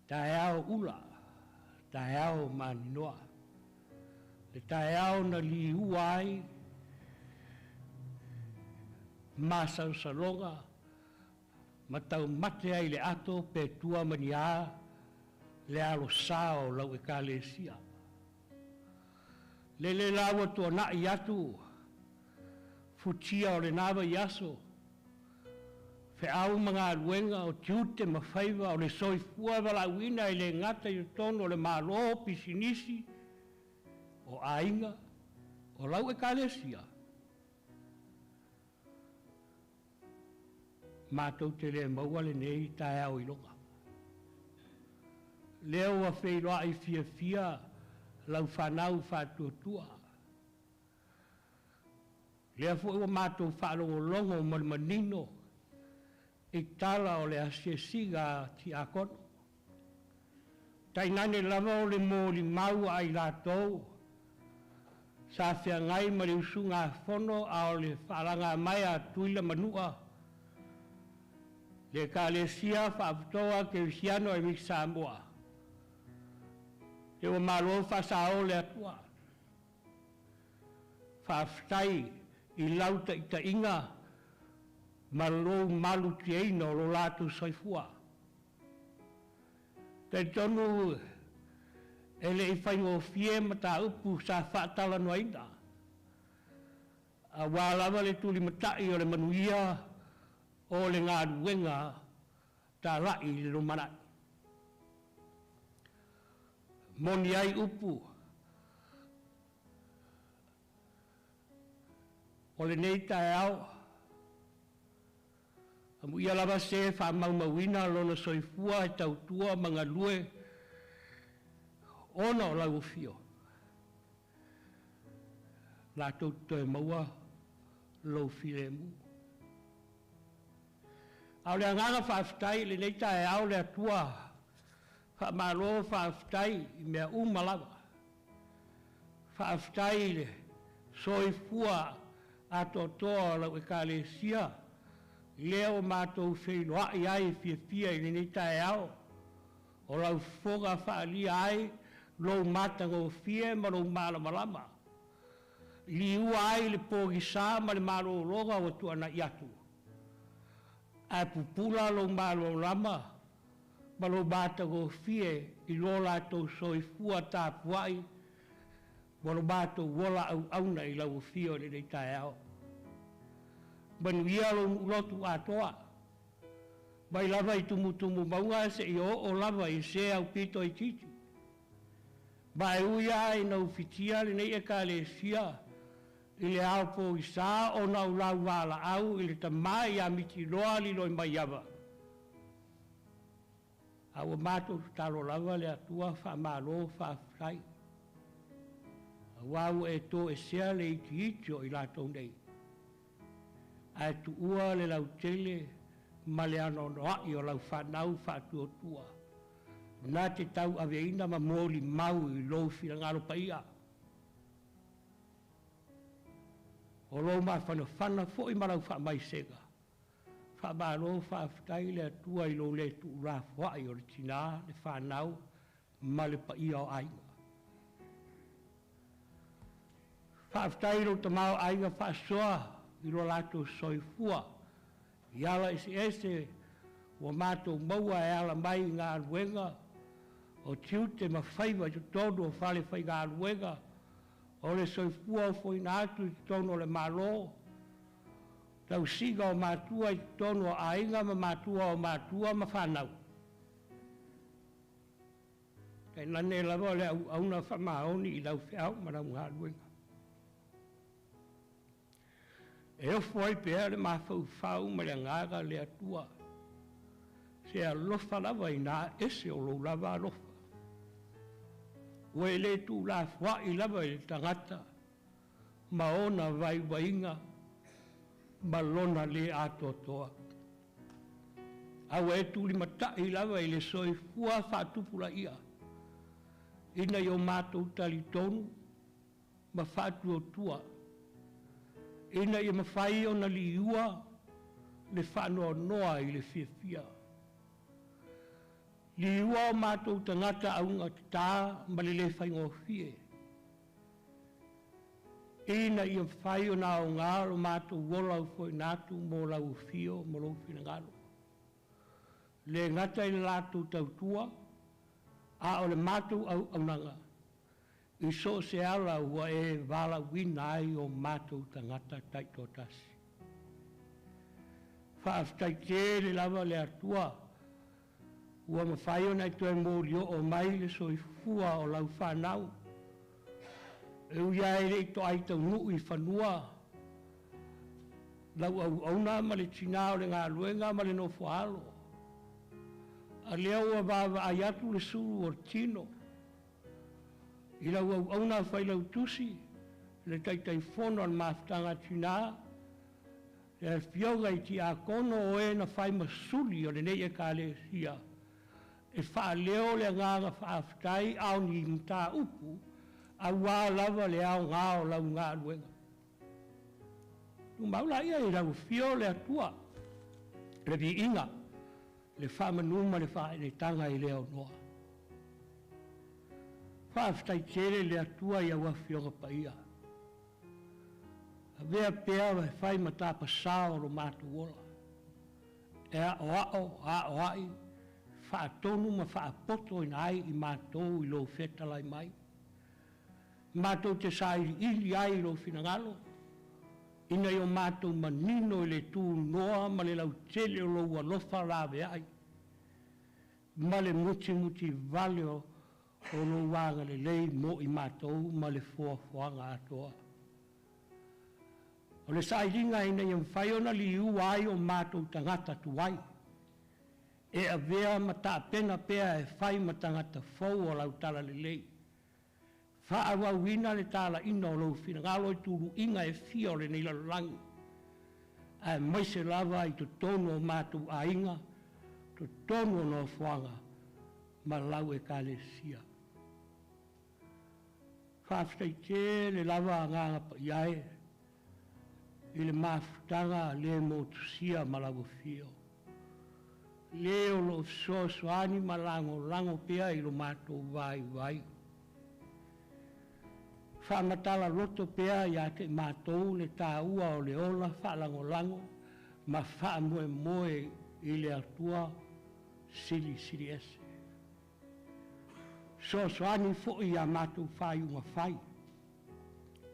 taeao ula, taeao maninoa, le taeao na liua ai masalosaloga ma taumate ai le ato pe tua ma ni a le alosā o lau Ekalesia. Lele la ua tuanai atu futia o lena vaiaso, feau ma galuega o tiute ma faiva o le soifua valaauina e le gata i totonu o le Malo, pisinisi, o aiga, o lau Ekalesia, matou te le maua lenei taeao iloga. Lea ua feiloai fiafia lau fanau faatuatua. Lea foi ua matou faalogologo ma le manino i tala o le asiasiga a tiakono, tainane lava o le molimau a i latou sa feagai ma le usugafono a o le faalaga mai a Tutuila ma Manua, le Ekalesia Faapotopotoa Kerisiano Amerika Samoa, lea ua malo faasao le Atua. Faafetai i lau taitaiga ma lou malutiaina o lo latou soifua. Talitonu e le i faigofie mataupu sa faatalanoaina, aua lava le tulimatai o le manuia o le galuega talai i le lumanai. Moni ai upu o lenei taeao, amuia lava se e faamaumauina lona soifua e tautua ma galue ona o lau afio, latou te toe maua lou filemu. A o le agaga faafetai i lenei taeao le Atua, faamalo faafetai i mea uma lava. Faafetai i le soifua atoatoa o lau Ekalesia, lea ua matou feiloai ai fiafia i lenei taeao, o lau fofoga faaalia ai lou matagofie ma lou malamalama, liua ai le pogisa ma le malologa ua tuanai atu, ae pupula lou malamalama ma lou matagofie i lo latou soifua tapuai ma lo matou ola auauna i lau afio i lenei taeao. Manuia lou nuu lotu atoa, mai lava i tumutumu mauga seia oo lava i se aupito itiiti. Ma e ui lava ina ufitia lenei Ekalesia i le ao pogisa ona o lau valaau i le tama ia Mitiloa Lilomaiava, a ua matou tatalo lava le Atua faamalo faafetai, aua ua e toesea le itiiti o i latou nei, ae tuua le lautele ma le anoanoai o lau fanau faatuatua na te tauaveina ma molimau i lou finagalo paia. O lou mafanafana foi ma lau faamaisega, faamalo faafetai le Atua i lou le tuulafoai o le tina, le fanau ma le paia o aiga. Faafetai i lou tamaoaiga faasoa i lo latou soifua i ala eseese ua matou maua e ala mai i galuega o tiute ma faiva i totonu o falefaigaluega o le soifua ofoina atu i totonu o le Malo, tausiga o matua i totonu o aiga ma matua o matua ma fanau, tainane lava le auauna faamaoni i lau feau ma lau galuega. E ofo ai pea le mafaufau ma le agaga le Atua, se alofa lava ina ese o lou lava alofa. Ua e le tuulafoai lava i le tagata ma ona vaivaiga ma lona le atoatoa. A ua e tulimatai lava i le soifua faatupulaia, ina ia o matou talitonu ma faatuatua, ina ia mafai ona liua le faanoanoa i le fiafia. Liua o matou tagata augatata ma le le faigofie, ina ia mafai ona aoga lo matou ola ofoina atu mo lau afio ma lou finagalo. Le gata i le latou tautua, a o le matou auaunaga, i so o se ala ua e valaauina ai o matou tagata taitoatasi. Faafetai tele lava le Atua ua mafai ona e toe molioo mai le soifua o lau fanau, e ui lava e le i toai taunuu i fanua lau auauna ma le tinā o le galuega ma le nofo a alo, a lea ua vaavaai atu le sulu o le tino i lau auauna failautusi, le Taitaifono a le Mafutaga a Tina, le Afioga i Tiakono o e na fai ma suli o lenei Ekalesia, e faaleo le agaga faafetai a o ni mataupu aua lava le aoga o lau galuega. Tumau laia i lau afio le Atua, le viiga, le faamanu ma le faaeleeleetaga i le aunoa. Faafetai tele le Atua i au Afioga Paia. Avea pea e fai ma tapasā o lo matou ola, e aoao, aoai, faatonu ma faapotoina ai i matou i lou fetalai mai. Matou te sailiili ai i lou finagalo, ina ia o matou manino i le tunoa ma le lautele o lou alofa laveai, ma le mutimutivale o lou agalelei mo i matou ma le foafoaga atoa. O le sailiga ina ia mafai ona liua ai o matou tagata tuai, e avea ma tapena pea e fai ma tagata fou o lau talalelei, faaauauina le talaiga o lou finagalo i tuluiga e fia o lenei lalolagi, aemaise lava i totonu o matou aiga, totonu o nofoaga ma lau Ekalesia. Faafetai tele lava Agaga Paia e i le mafutaga le motusia ma lau Afio, le o lo o fesoasoani ma lagolago pea i lo matou vaivai. Faamatala loto pea ia te i matou le taua o le ola faalagolago ma faamoemoe i le Atua Silisili Ese. Fesoasoani foi ia matou faaiuga fai,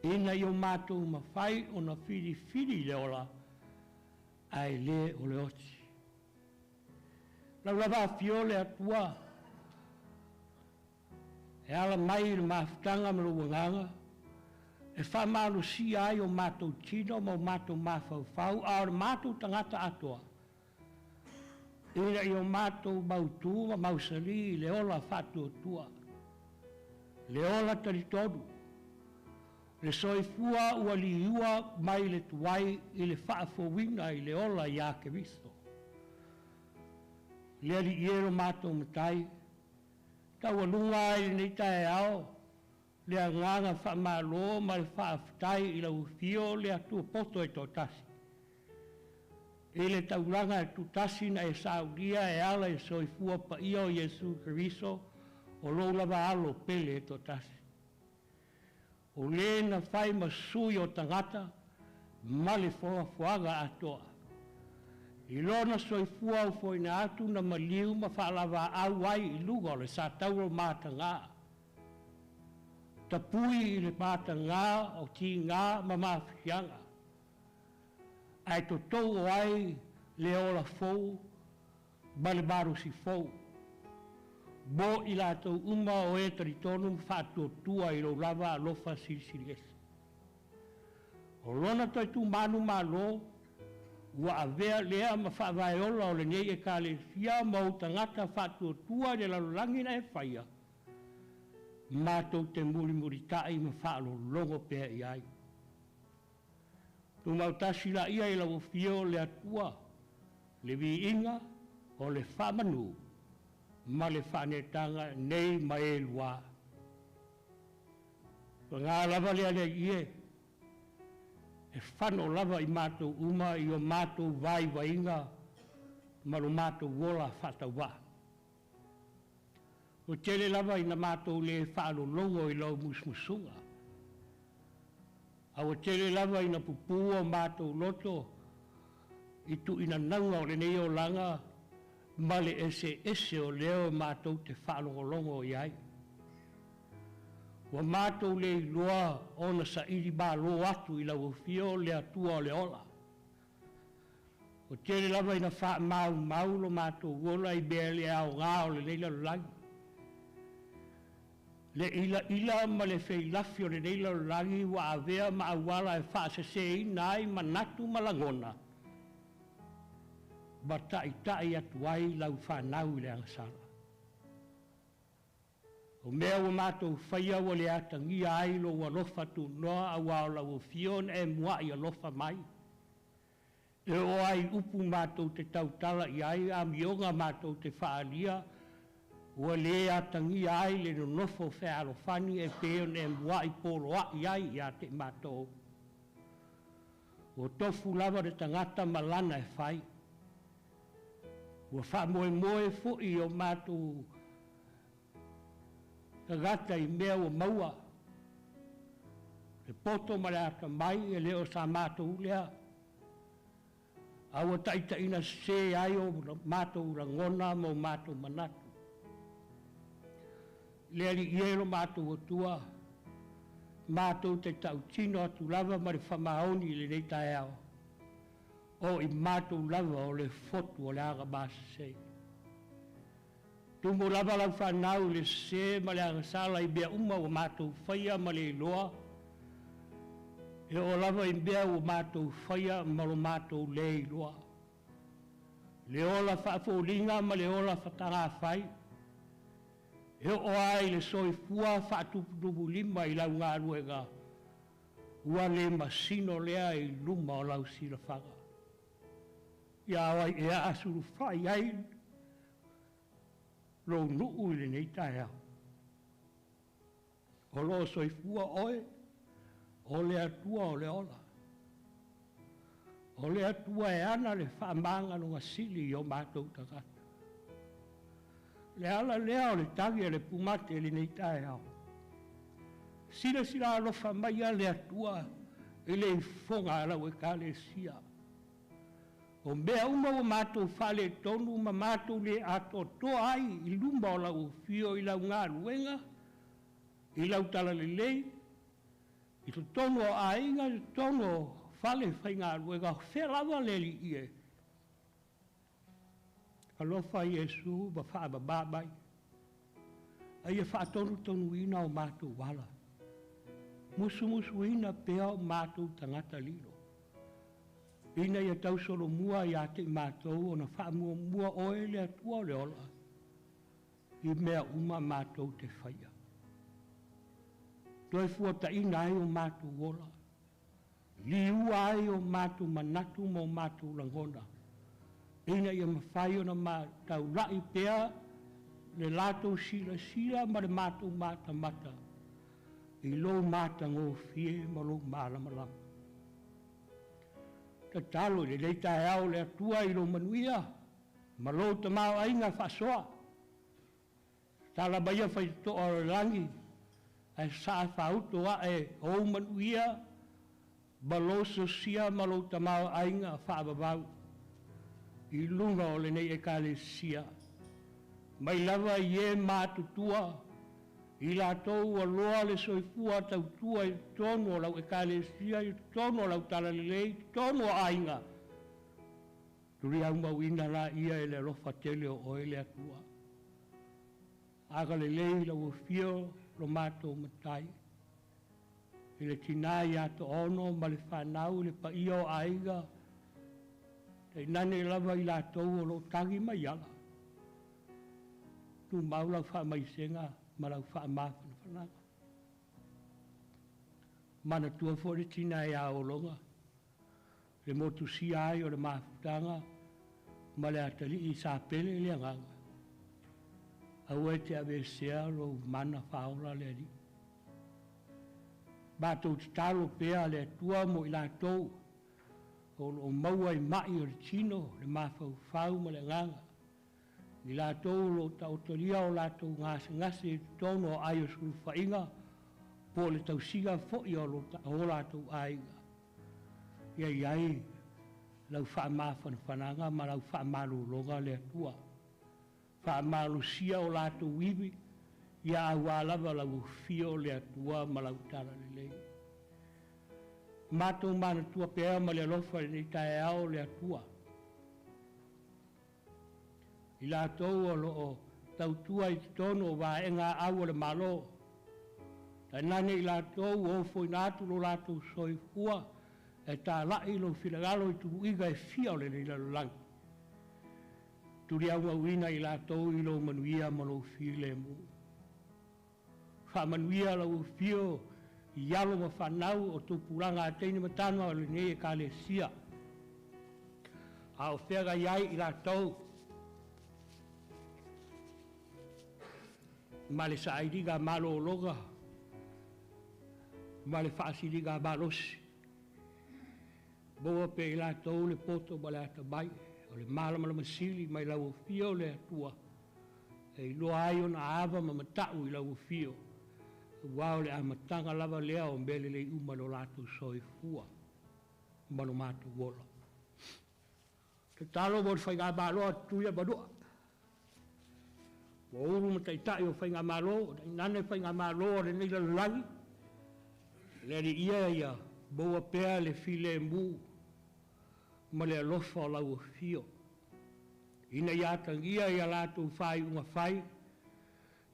ina ia o matou mafai ona filifili le ola, ae le o le oti. Lau lava afio le Atua e ala mai i le mafutaga ma lou agaga, e faamalosia ai o matou tino ma o matou mafaufau, a o le matou tagata atoa, ina ia o matou mautu ma mausali i le ola faatuatua, le ola talitonu, le soifua ua liua mai le tuai i le faafouina i le ola ia Keriso. Le Alii e lo matou Matai, taualuga ai i lenei taeao le agaga faamalo ma le faafetai i lau afio le Atua poto e toatasi, i le taulaga e tutasi na e saulia e ala i le soifua paia o Iesu Keriso o lou lava Alo pele e toatasi. O lē na fai ma sui o tagata ma le foafoaga atoa. I lona soifua ufoina atu na maliu ma faalavaau ai i luga o le satauro matagā. Tapui i le matagā o tigā ma mafiaga. Ae totouo ai le ola fou ma le malosi fou. Mo i latou uma o e talitonu ma faatuatua i lou lava alofa silisili ese. O lona toe tumanu malo, ua avea lea ma faavaeola o lenei Ekalesia ma ou tagata faatuatua i le lalolagi na e faia, matou te mulimulita'i ma faalologo pea i ai. Tumautasi laia i lau afio le Atua, le viiga, o le faamanu ma le faaneetaga nei ma e lua. Paga lava le Alii e, e fano lava i matou uma i o matou vaivaiga ma lo matou ola faatauvaa. Ua tele lava ina matou le faalologo i lau musumusuga. A ua tele lava ina pupū o matou loto i tuuinanauga o lenei olaga ma le eseese o leo matou te faalogologo i ai. Ua matou le iloa ona saili malo atu i lau afio le Atua o le ola. Ua tele lava ina faamaumau lo matou ola i mea le aoga o lenei lalolagi. Le ilaila ma le feilafi o lenei lalolagi ua avea ma auala e faaseseina ai manatu ma lagona, ma taitai atu ai lau fanau i le agasala. O mea ua matou faia ua le atagia ai lou alofa tunoa auā o lau afio na e muai alofa mai. E oo lava i upu matou te tautala i ai, amioga matou te faaalia, ua le atagia ai le nonofo fealofani e pei ona e muai poloai ai ia te i matou. Ua tofu lava le tagata ma lana e fai. Ua faamoemoe foi o matou tagata i mea ua maua. Le poto ma le atamai e le o sa matou lea. A ua taitaiina sese ai o matou lagona ma o matou manatu. Le Alii e lo matou Atua, matou te tautino atu lava ma le faamaoni i lenei taeao, o i matou lava o le fotu o le agamasese. Tumu lava lau fanau i le sese ma le agasala i mea uma ua matou faia ma le iloa, e oo lava i mea ua matou faia ma lo matou le iloa. Le ola faafoliga ma le ola fatagafai, e oo lava i le soifua faatuputupulima i lau galuega, ua le masino lea i luma o lau silafaga. Ia o ai ea a sulufai ai lou nuu i lenei taeao. O lo o soifua oe, o le Atua o le ola. O le Atua e ana le faamagaloga sili i o matou tagata. Le ala lea o le tagi a le pumate i lenei taeao. Silasila alofa mai a le Atua i le ifoga a lau Ekalesia. O mea uma ua matou faaletonu ma matou le atoatoa ai i luma o lau afio i lau galuega, i lau talalelei, i totonu o aiga, i totonu o fale faigaluega, o fea lava le Alii e. Alofa Iesu ma faamamā mai. A ia faatonutonuina o matou ala. Musumusuina pea o matou tagata lilo. Ina ia tausolomua ia te i matou ona faamuamua oe le Atua o le ola, i mea uma matou te faia. Toe fuataina ai o matou ola, liua ai o matou manatu ma o matou lagona, ina ia mafai ona taulai pea le latou silasila ma le matou matamata i lou matagofie ma lou malamalama. Tatalo i lenei taeao le Atua i lou manuia ma lou tamaoaiga faasoa. Tala maia faitotoa o le lagi. Ae sasaa faauto aʻe o ou manuia ma lou sosia ma lou tamaoaiga faavavau i luga o lenei Ekalesia, mai lava i e matutua i latou ua loa le soifua tautua i totonu o lau Ekalesia, i totonu o lau talalelei, i totonu o aiga, tuliaumauina laia e le alofa tele o oe le Atua. Agalelei i lau Afio lo matou Matai, i le tinā ia Toaono ma le fanau i le paia o aiga, tainane lava i latou o lo o tagi mai ala, tumau lau faamaisega ma lau faamafanafanaga. Manatua foi le tina ia Ologa, le motusia ai o le mafutaga ma le atalii sa pele i le agaga, aua e te aveesea lou mana faaola le Alii. Matou tatalo pea le Atua mo i latou o lo o maua i mai o le tino, le mafaufau ma le agaga, i latou o lo o taotolia o latou gasegase i totonu o aai o sulufaiga po o le tausiga foi o latou aiga, ia i ai lau faamafanafanaga ma lau faamalologa le Atua. Faamalosia o latou ivi, ia auā lava lau afio le Atua ma lau talalelei. Matou manatua pea ma le alofa i lenei taeao le Atua, i latou o lo o tautua i totonu o vaega au a le Malo, tainane i latou ua ofoina atu lo latou soifua e talai lou finagalo i tuluiga e fia o lenei lalolagi. Tuliauauina i latou i lou manuia ma lou filemu. Faamanuia lau afio i alo ma fanau o tupulaga a teine ma tama o lenei Ekalesia, a o feagai ai i latou ma le sailiga malologa ma le faasiligamalosi. Maua pea e i latou le poto ma le atamai, o le malamalama sili mai lau afio le Atua, e iloa ai ona ava ma matau i lau afio, aua o le amataga lava lea o mea lelei uma i lo latou soifua ma lo matou ola. Tatalo mo le Faigamalo a Tutuila ma Manua, ua ulu ma taitai o Faigamalo, tainane Faigamalo a lenei lalolagi, le Alii e ia maua pea le filemu ma le alofa o lau afio, ina ia atagia i a latou faaiuga fai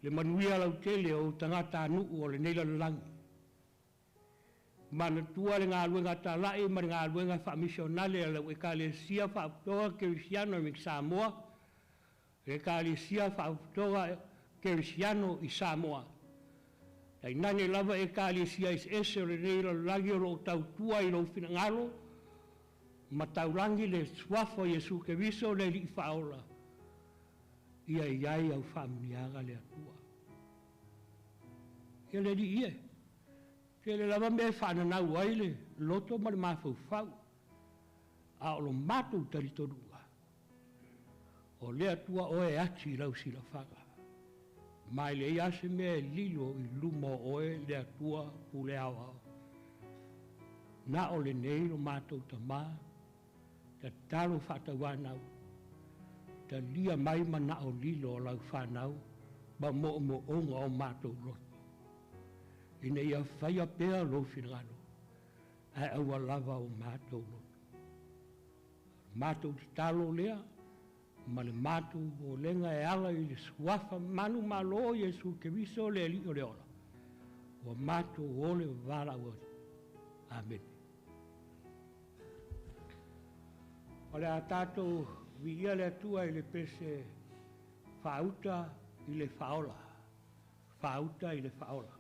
le manuia lautele o ou tagatanuu o lenei lalolagi. Manatua le galuega talai ma le galuega faamisionale a lau Ekalesia Faapotopotoga Kerisiano i Samoa, le Ekalesia Faapotopotoga Kerisiano i Samoa, tainane lava Ekalesia eseese o lenei lalolagi o lo o tautua i lou finagalo ma taulagi le Suafa o Iesu Keriso le Alii Faaola, ia i ai au faamanuiaga le Atua. Ia le Alii e, tele lava mea e faananau ai le loto ma le mafaufau, a o lo matou talitonuga, o le Atua oe e ati i lau silafaga, ma e leai lava se mea e lilo i luma o oe le Atua pule aoao. Na o lenei lo matou tamā, tatalo faatauanau, talia mai manao lilo o lau fanau ma moomooga o matou loto, ina ia faia pea lou finagalo, ae aua lava o matou loto. Matou tatalo lea ma le matou olega e ala i le suafa manumalo o Iesu Keriso le Alii o le ola, ua matou ole vavalaau atu. Amene. O le a tatou viia le Atua i le pese faauta i le faaola. Faauta i le faaola.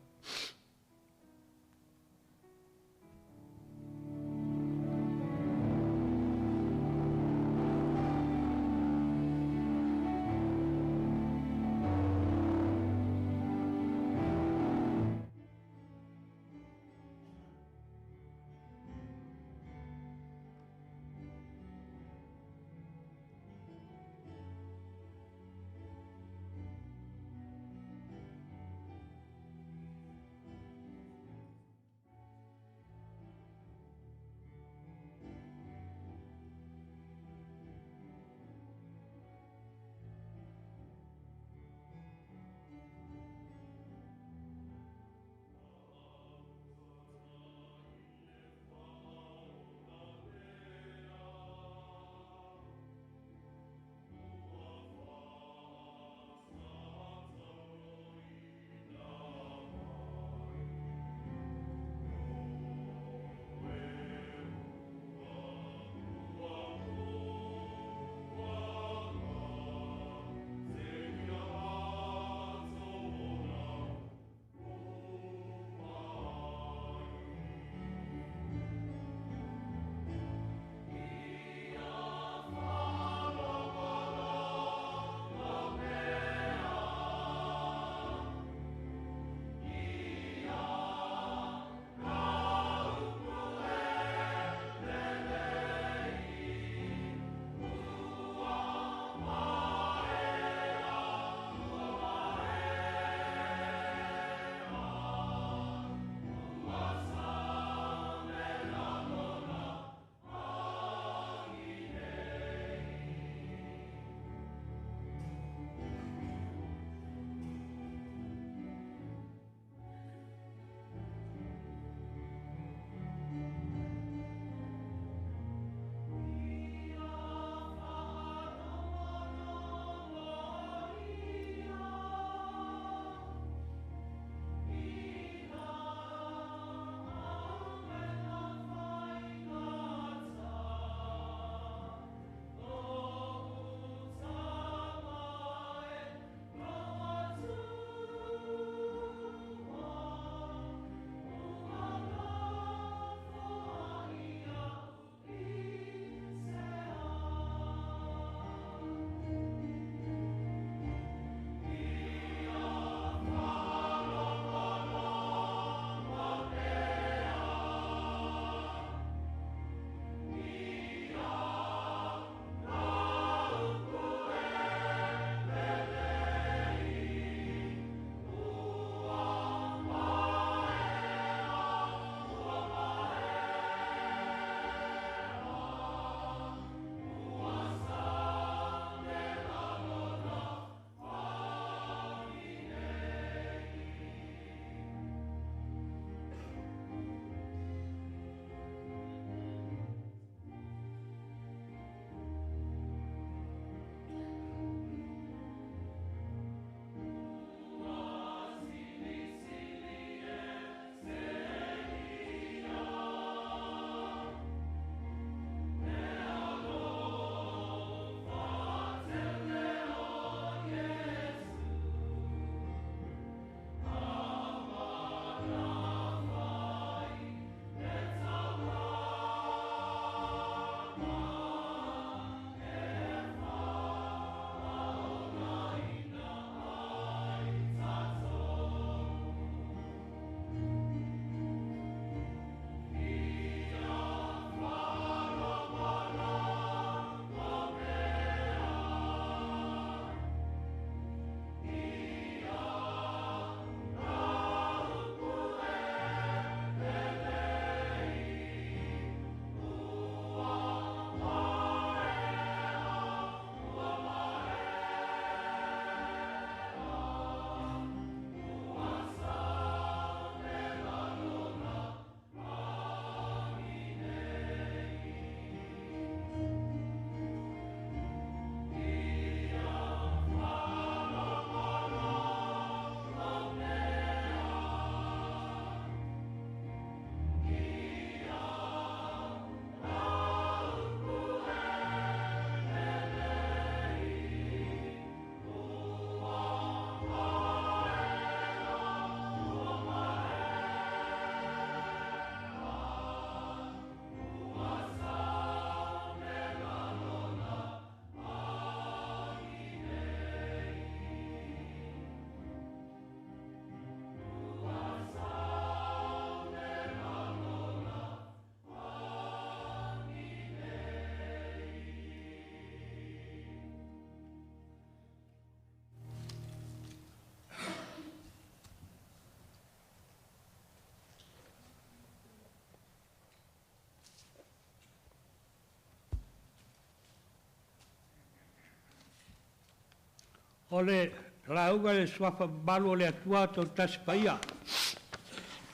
O le lauga i le Suafa mamalu o le Atua Toatasi Paia,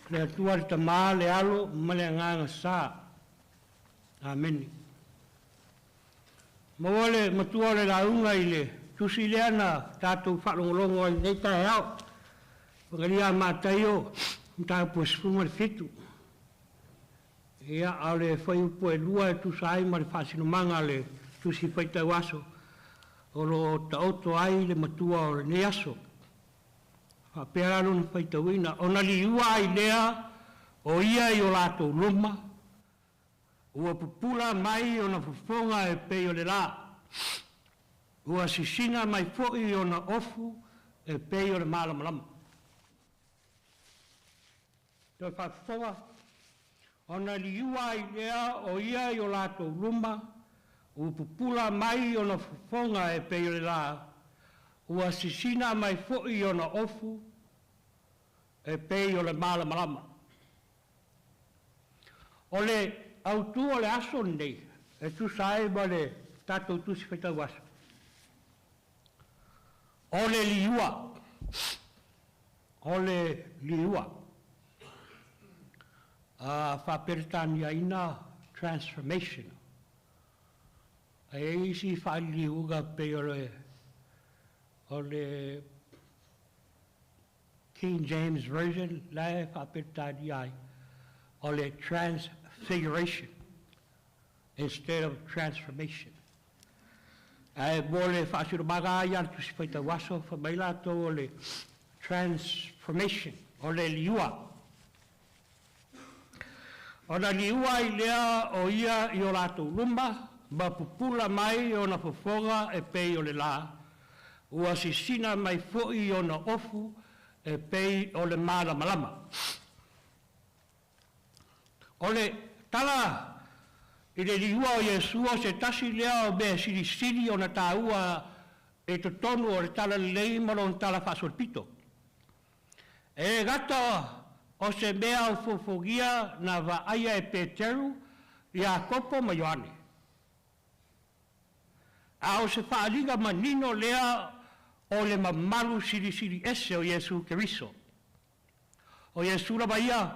le Atua le Tamā, le Alo ma le Agaga Sa. Amene. Maua le matua o le lauga i le tusi lea na tatou faalogologo ai i lenei taeao. Pagaria a Mataio, mataupu e 17. Ia, a o le fuaiupu e 2 e tusa ai ma le faasinomaga a le tusi faitau aso, o lo o taoto ai le matua o lenei aso. Faapea la lona faitauina, ona liua ai lea o ia i o latou luma, ua pupula mai ona fofoga e pei o le la, ua sisina mai foi ona ofu e pei o le malamalama. Toe faafofoga, ona liua ai lea o ia i o latou luma, ua pupula mai ona fofoga e pei o le la, ua sisina mai foi ona ofu e pei o le malamalama. O le autu o le aso lenei, e tusa ai ma le tatou tusi faitau aso, o le liua. O le liua. Faa-Peretaniaina transformation. Ae i ai isi faaliliuga pei o le o le King James Version la e faa-Peretania ai, o le transfiguration instead of transformation. Ae mo le faasinomaga lava ia a le Tusi Faitau Aso, fai mai latou o le transformation, o le liua. Ona liua ai lea o ia i o latou luma, ma pupula mai ona fofoga e pei o le la, ua sisina mai foi ona ofu e pei o le malamalama. O le tala i le liua o Iesu o se tasi lea o mea silisili ona taua i totonu o le Talalelei ma lona Tala Faasolopito. E le gata o se mea ofoofogia na vaaia e Peteru, Iakopo ma Ioane, a o se faaaliga manino lea o le mamalu silisili ese o Iesu Keriso. O Iesu lava ia,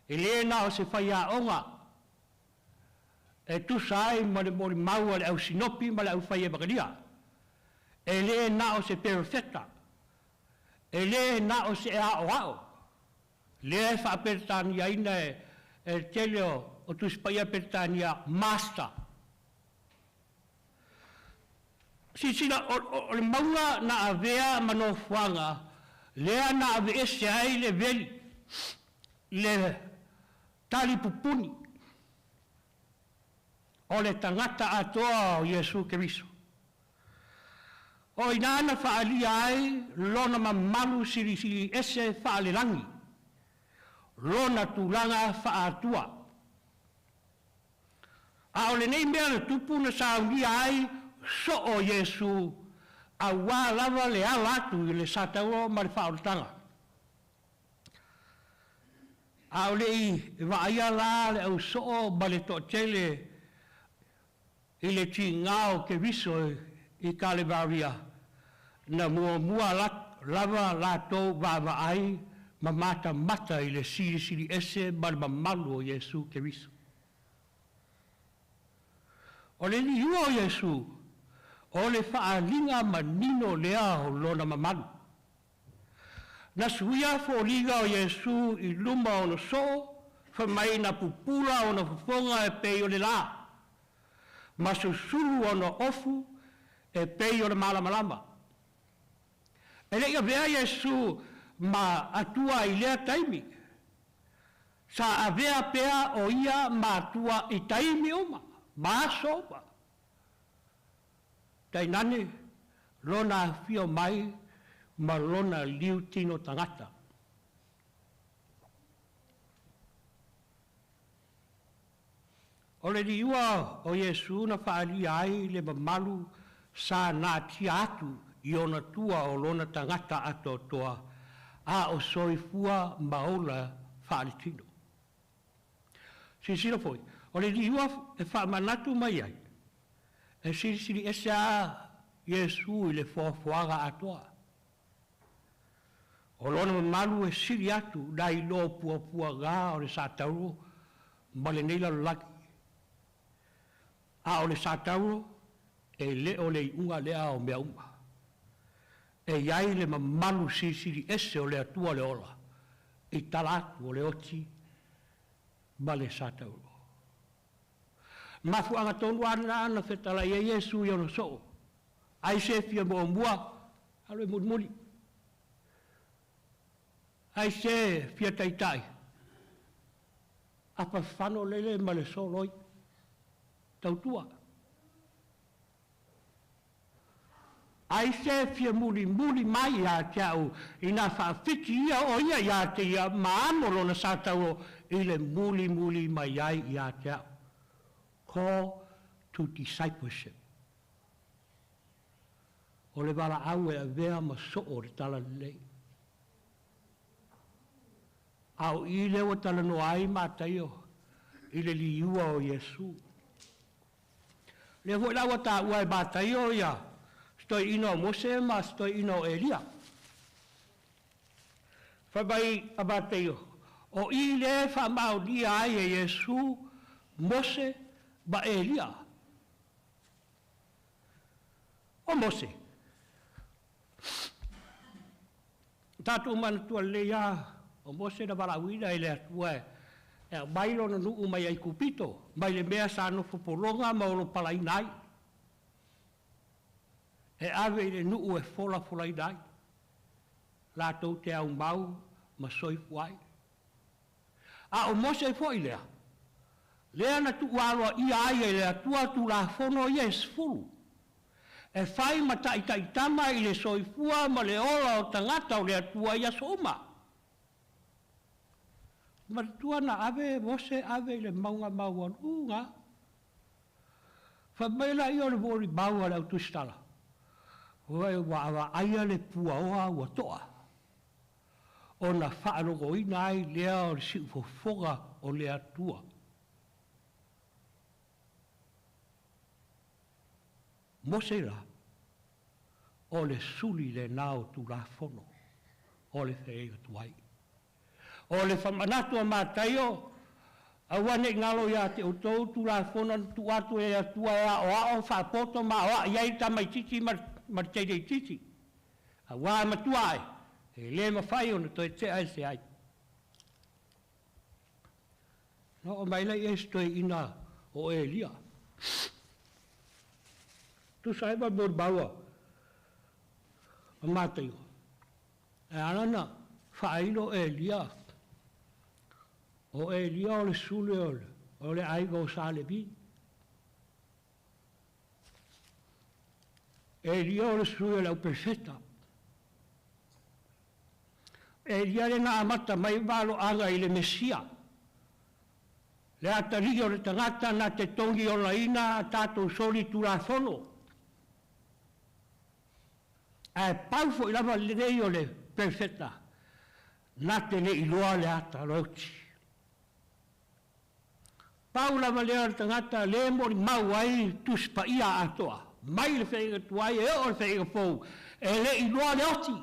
e le na o se faiaoga e tusa ai ma le molimau a le au sinopi ma le aufai evakalia. E le na o se perofeta, e le na o se aoao, lea e faaperetaniaina e le tele o Tusi Paia Peretania, master. Silasila, o le mauga na avea ma nofoaga lea na aveese ai le veli, le talipupuni o le tagata atoa o Iesu Keriso. O i ina na faaalia ai lona mamalu silisili ese faalelagi, lona tulaga faa-Atua. A o lenei mea na tupu na saunia ai soo Iesu auā lava le ala atu i le sataua ma le faaolataga. A o le i vaaia la le ausoo ma le toatele i le tiga o Keriso i Kalevaria, na muamua lava latou vaavaai ma matamata i le silisili ese ma le mamalu o Iesu Keriso. O le liua o Iesu, o le faaaliga manino lea o lona mamalu. Na suia foliga o Iesu i luma o ona soo, fai mai na pupula ona fofoga e pei o le la, ma susulu ona ofu e pei o le malamalama. E le i avea Iesu ma Atua i lea taimi. Sa avea pea o ia ma Atua i taimi uma ma aso uma. Tainane lona afio mai ma lona liu tino tagata. O le liua o Iesu na faaalia ai le mamalu sa natia atu i ona tua o lona tagata atoatoa, a o soifua ma ola faaletino. Silasila foi, o le liua e faamanatu mai ai, e silisili ese lava. Iesu i le foafoaga atoa. O lona mamalu e sili atu nai lo puapuaga o le satauro ma lenei lalolagi. A o le satauro, e le o le iuga lea o mea uma. E i ai le mamalu silisili ese o le Atua le ola i tala atu o le oti ma le satauro. Mafuaaga tonu lava lena na fetalai ai Iesu i ona soo, ai se fia muamua, alu e mulimuli. Ai se fia taitai, apafano lele ma le soloi, tautua. Ai se fia mulimuli mai ia te au, ina faafiti ia o ia ia te ia ma amo lona satauro i le mulimuli mai ai ia te au. Call to discipleship. O le valaau e avea ma soo o le talalelei. A o i lea ua talanoa ai Mataio i le liua o Iesu. Lea foi la ua taua e Mataio ia se toeaina o Mose ma se toeaina o Elia. Fai mai a Mataio, o i lea e faamaonia ai e Iesu, Mose ma Elia. O Mose, tatou manatua lelei lava, o Mose na valaauina e le Atua e aumai lona nuu mai Aikupito, mai le mea sa nofo pologa ma olopalaina ai, e ave i le nuu e folafolaina ai, latou te aumau ma soifua ai. A o Mose foi lea, lea na tuualoaia ai e le Atua Tulafono ia e 10, e fai ma taitaitama i le soifua ma le ola o tagata o le Atua i aso uma. Manatua na ave Mose ave i le mauga maualuga. Fai mai laia o le molimau a le au tusitala, ua vaaia le puaoa ua toa, ona faalogoina ai lea o le siufofoga o le Atua. Mose la, o le suli lena o Tulafono o le feaiga tuai. O le faamanatu a Mataio, aua ne i galo ia te outou Tulafono na tuu atu e le Atua e aoao, faapoto ma aoai ai tamaitiiti ma le teineitiiti. Aua matua ai, e le mafai ona toe tea ese ai. Na oo mai lea i si toeaina o Elia. Tusa ai ma le molimau a Mataio, e ala ona faailo Elia, o Elia o le sule o le aiga o Sa Levi. Elia o le sui o le auperofeta. Elia le na amata mai valoaga i le Mesia. Le atalii o le tagata na te togi olaina a tatou soli Tulafono. Ae pau foi lava lenei o le perfeta, na te le iloa le ata o le oti. Pau lava lea o le tagata le molimau ai Tusi Paia atoa, mai le feaiga tuai e oo le feaiga fou, e le iloa le oti.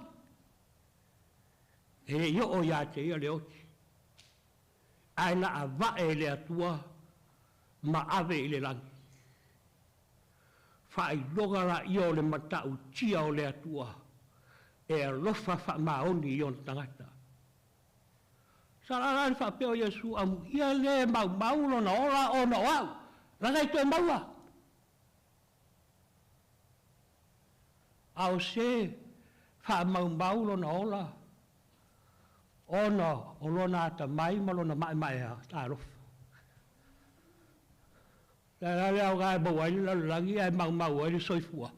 E le i oo ia te ia le oti. Ae na avae e le Atua ma ave i le lagi. Faailoga laia o le matautia o le Atua e alofa faamaoni i ona tagata. Sa la le faapea o Iesu, amuia le maumau lona ola ona o au, laga i toe maua. A o se faamaumau lona ola ona o lona atamai ma lona maemaea talofa. Le la le aoga e maua ai le lalolagi ae maumau ai le soifua.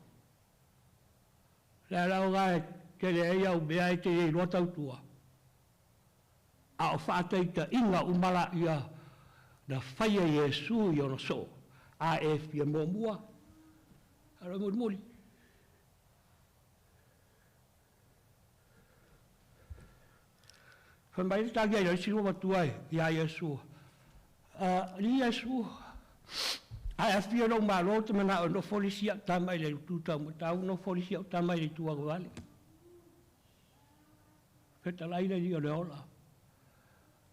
Le la aoga e tele ai au mea e te iloa tautua. A o faataitaiga uma laia na faia Iesu i ona soo, a e fia muamua, alo e mulimuli. Fai mai le tagi ai le isi matua ia Iesu. Li Iesu, Ae afio lou malo ou te manao e nofo le isi au tama i le itu taumatau, nofo le isi au tama i le itu agavale. Fetalai le Alii o le ola,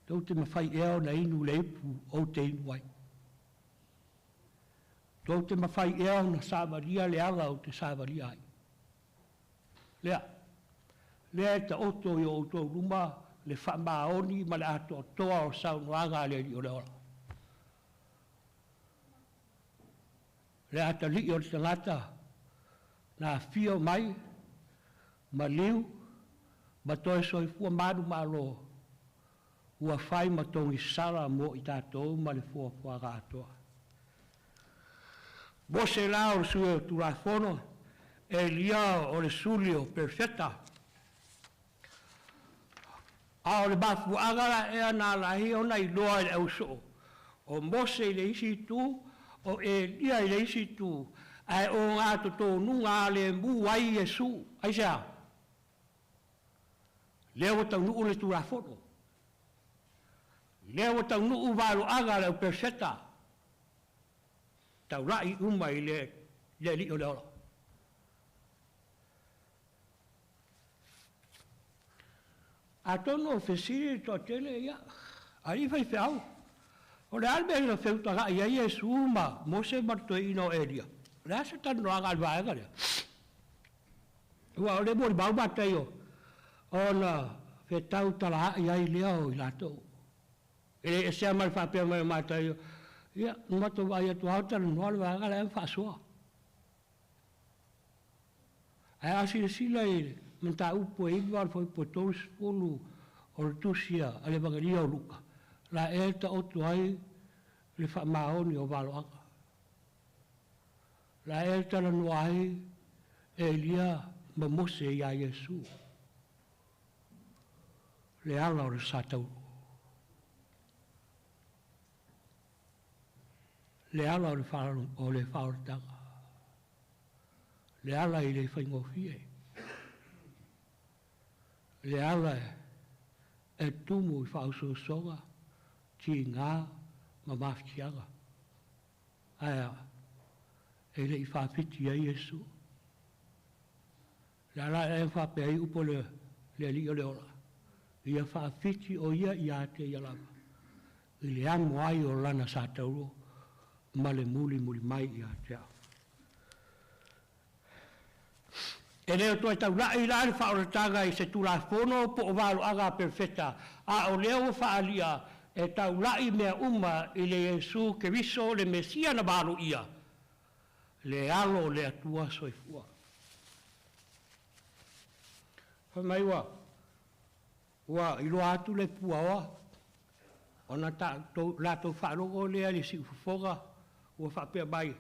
tou te mafai ea ona inu le ipu ou te inu ai? Tou te mafai ea ona savalia le ala ou te savalia ai? Lea, lea e taoto i o outou luma le faamaoni ma le atoatoa o saunoaga a le Alii o le ola. Le atalii o le tagata na afio mai, maliu, ma toe soifua manumalo, ua fai ma togisala mo i tatou ma le fuafuaga atoa. Mose la o le sui o Tulafono, Elia o le suli o Perofeta. A o le mafuaaga la ea na ala ai ona iloa e le ausoo, o Mose i le isi itu, o Elia i le isi itu, ae ogatotonuga alemu ai Iesu. Aisea? Lea ua taunuu le Tulafono. Lea ua taunuu valoaga a le au perofeta, taulai uma i le Alii o le ola. Atonu o fesili le toatele, ia, alii faifeau, o le a le mea na feutagai ai Iesu ma Mose ma le toeaina o Elia? O le a se talanoaga a le vaega lea? Aua o lea e molimau Mataio, ona fetautalaai ai lea o i latou. E le ese lava ma le faapea mai o Mataio, ia, na matou vaai atu lava o talanoa le vaega la e faasoa. Ae a silasila i le mataupu e 9 o le fuaiupu e 30 o le tusi a le Evagelia o Luka, la ea e taoto ai le faamaoni o valoaga. La ea e talanoa ai Elia ma Mose iā Iesu, le ala o le sa taulu. Le ala o le faaolataga. Le ala i le faigofie. Le ala e tumu i faaosoosoga, tiga ma mafatiaga. Ae a? E le i faafiti ai Iesu. Le ala ea e faapea ai upu o le Alii o le ola, ia faafiti o ia ia te ia lava, i le amo ai o lana sa tauro ma le mulimuli mai ia te au. E le o toe taulai la le faaolataga i se Tulafono po o valoaga a Perofeta, a o lea ua faaalia e taulai mea uma i le Iesu Keriso le Mesia na valoia, le Alo o le Atua soifua. Fai mai ua ua iloa atu le puaoa, ona latou faalogo lea i le siufofoga ua faapea mai,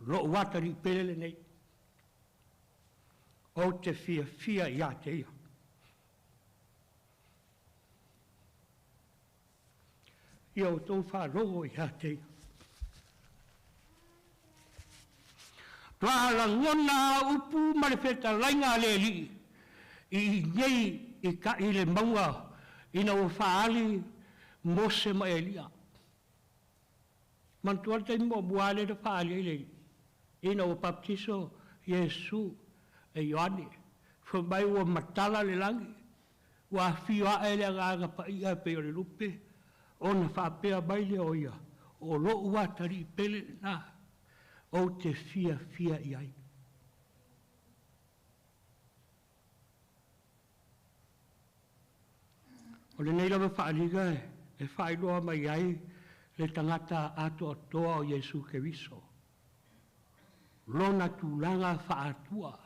Lou atalii pele lenei, ou te fiafia ia te ia. Ia outou faalogo ia te ia. Faatoa lagona a upu ma le fetalaiga a le Alii i inei i ka i le mauga ina ua faaali Mose ma Elia. Manatua le taimi muamua lea na faaali ai le Alii, ina ua baptiso Iesu e Ioane, fai mai ua matala le lagi, ua afio ae le Agaga Paia e pei o le lupe, ona faapea mai lea o ia, O lou atalii pele lena, ou te fiafia i ai. O lenei lava faaaliga e faailoa mai ai le tagata atoatoa o Iesu Keriso, lona tulaga faa-Atua.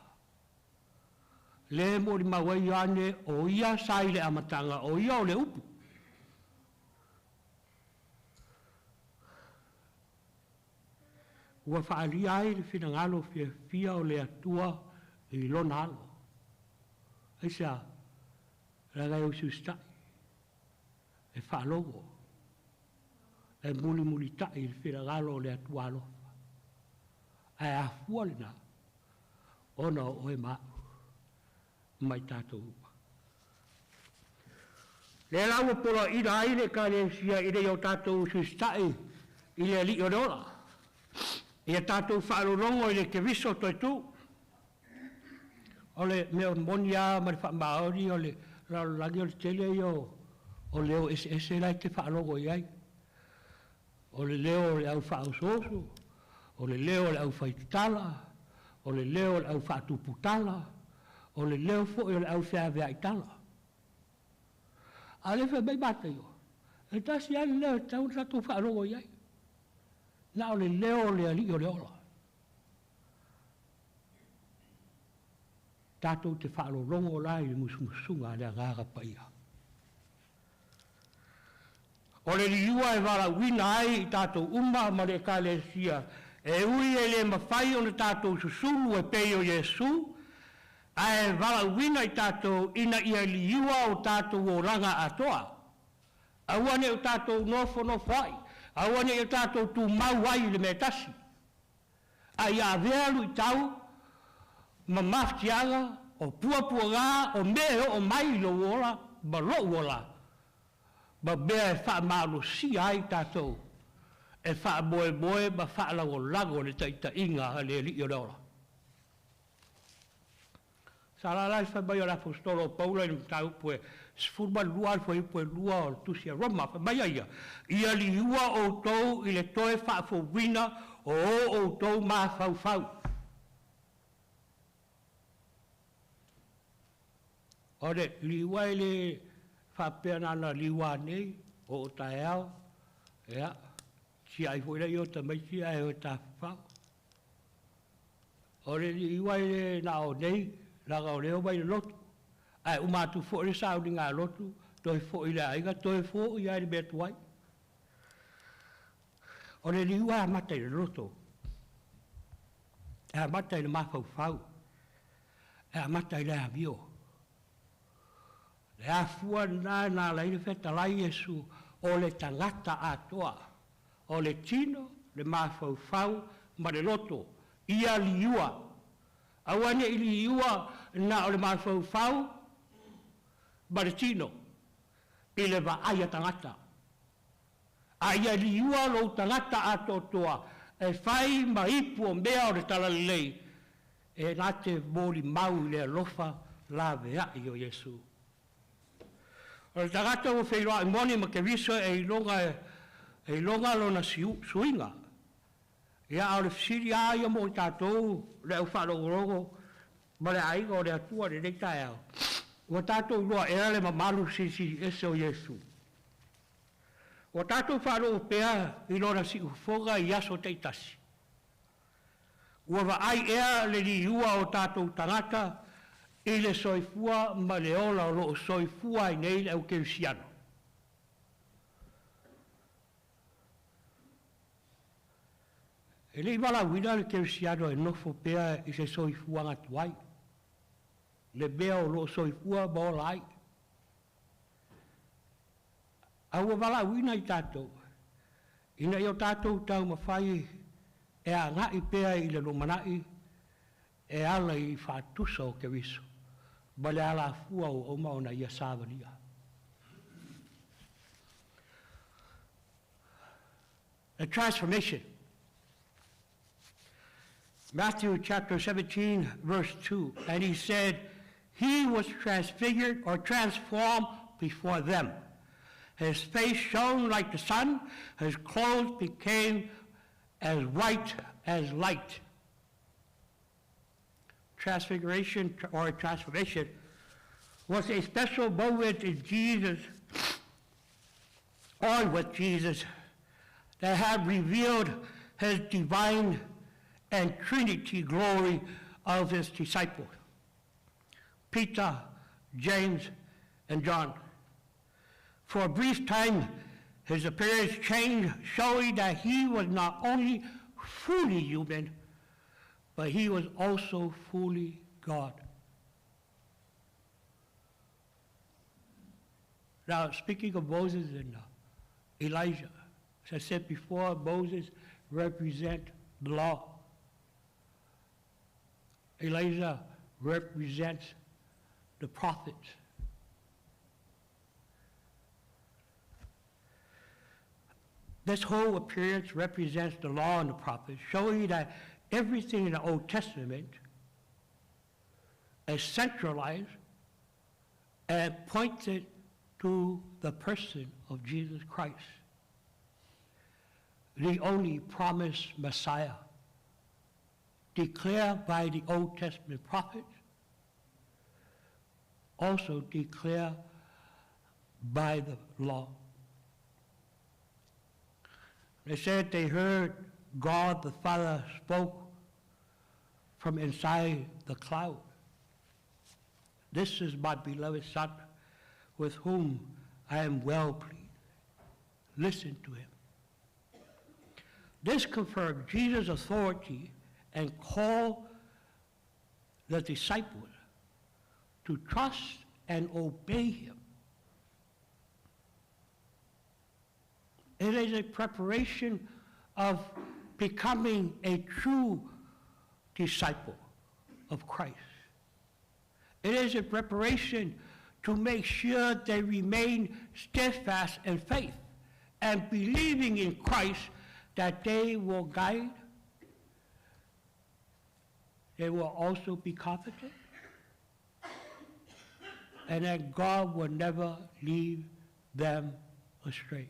Lea e molimau ai Ioane, o ia sa i le amataga, o ia o le Upu. Ua faaalia ai le finagalo fiafia o le Atua i lona Alo. Aisea? Leaga e usiusitai, e faalogo, e mulimulitai i le finagalo o le Atua alofa. Ae afua lena ona o oe ma au, ma i tatou uma. Lea la ua poloaiina ai le Ekalesia ina ia o tatou usiusitai i le Alii o le ola. Ia tatou faalologo i le Keriso toe tu. O le mea moni lava ma le faamaoni o le lalolagi o le tele ia o leo eseese la e te faalogo i ai. O le leo o le au faaosooso, o le leo o le aufaitatala, o le leo o le au faatuputala, o le leo foi o le au feaveaitala. A o lea e fai mai Mataio, e tasi lava le leo e tatau ona tatou faalogo i ai, na o le leo o le Alii o le ola. Tatou te faalologo la i le musumusuga a le Agaga Paia. O le liua e valaauina ai i tatou uma ma le Ekalesia, e ui e le mafai ona tatou susulu e pei o Iesu, ae valaauina i tatou ina ia liua o tatou olaga atoa. Aua ne i o tatou nofonofo ai, aua ne i o tatou tumau ai i le mea e tasi, a ia avea luitau ma mafatiaga o puapuaga o mea e oo mai i lou ola ma lo'u ola, ma mea e faamalosia ai tatou e faamoemoe ma faalagolago i le taitaiga a le Alii o le ola. Sa alaala i le fai mai o le Aposetolo o Paulo i le mataupu e 12 le fuaiupu e 2 o le tusi a Roma, fai mai a ia, ia liua outou i le toe faafouina o o outou mafaufau. O le liua e le faapea na ona liua nei, oo taeao, ia, tiai foi lea o tamaiti ae o e tafafao. O le liua e le na o nei, leaga o lea e omai i le lotu, ae uma atu foi le sauniga a lotu, toe foi i le aiga, toe foi lava i le mea tuai. O le liua e amata i le loto, e amata i le mafaufau, e amata i le amio. Le afua lena na ala ai ona fetalai Iesu o le tagata atoa, o le tino, le mafaufau ma le loto, ia liua. Aua ne i liua na o le mafaufau ma le tino i le vaai a tagata. A ia liua lou tagata atoatoa e fai ma ipu o mea o le talalelei e na te molimau i le alofa laveai o Iesu. O le tagata ua feiloai moni ma Keriso e iloga lona suiga. Ia, a o le fesili lava ia mo i tatou le au faalogologo ma le aiga o le Atua i lenei taeao, ua tatou iloa ea le mamalu silisili ese o Iesu? Ua tatou faalogo pea i lona siufofoga i aso taitasi? Ua vaai ea le liua o tatou tagata i le soifua ma le ola o lo o soifua ai nei le au kerisiano? E le i valaauina le kerisiano e nofo pea i se soifuaga tuai, le mea o lo o soifua ma ola ai. A ua valaauina i tatou, ina ia o tatou taumafai e agai pea i le lumanai e ala i faatusa o Keriso ma le alafua ua uma ona ia savalia. A transformation. Matthew chapter 17, verse 2. And he said, he was transfigured or transformed before them. His face shone like the sun, his clothes became as white as light. Transfiguration or transformation was a special moment in Jesus, or with Jesus, that had revealed his divine and Trinity glory of his disciples, Peter, James, and John. For a brief time, his appearance changed, showing that he was not only fully human, but he was also fully God. Now, speaking of Moses and Elijah, as I said before, Moses represents the law. Elijah represents the prophets. This whole appearance represents the law and the prophets, showing that everything in the Old Testament is centralized and pointed to the person of Jesus Christ, the only promised Messiah, declared by the Old Testament prophets, also declared by the law. They said they heard God the Father spoke from inside the cloud. This is my beloved Son, with whom I am well pleased. Listen to him. This confirmed Jesus' authority and called the disciples to trust and obey him. It is a preparation of becoming a true disciple of Christ. It is a preparation to make sure they remain steadfast in faith and believing in Christ that they will guide, they will also be comforted, and that God will never leave them astray.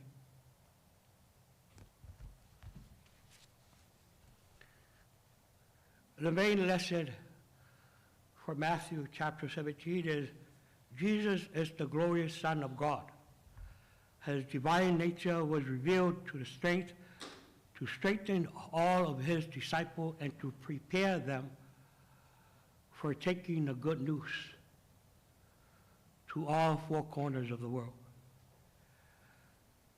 The main lesson for Matthew chapter 17 is Jesus is the glorious Son of God. His divine nature was revealed to the strength to strengthen all of his disciples and to prepare them for taking the good news to all four corners of the world.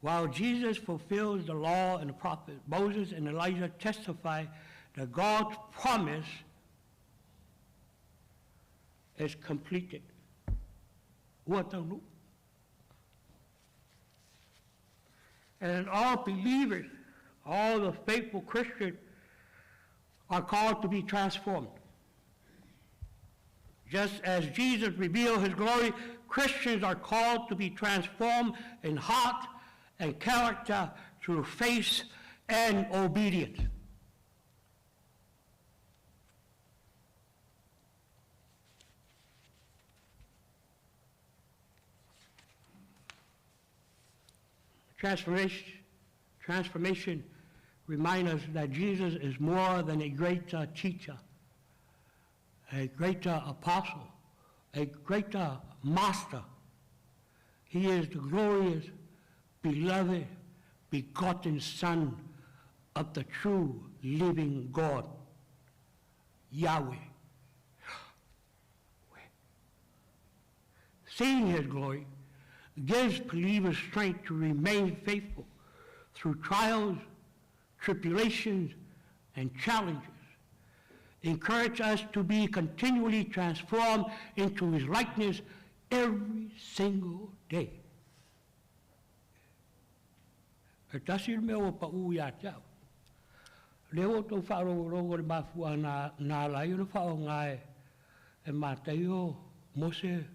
While Jesus fulfills the law and the prophets, Moses and Elijah testify that God's promise is completed. Ua taunu. And all believers, all the faithful Christians, are called to be transformed. Just as Jesus revealed his glory, Christians are called to be transformed in heart and character through faith and obedience. Transformation, transformation reminds us that Jesus is more than a greater teacher, a greater apostle, a greater master. He is the glorious, beloved, begotten Son of the true living God, Yahweh. Seeing his glory gives believers strength to remain faithful through trials, tribulations, and challenges. Encourage us to be continually transformed into his likeness every single day. E tasi le mea ua paʻū iā te au. Lea ua outou faalogologo i le mafuaaga na, na ala ai ona faaaoga e, e Mataio, Mose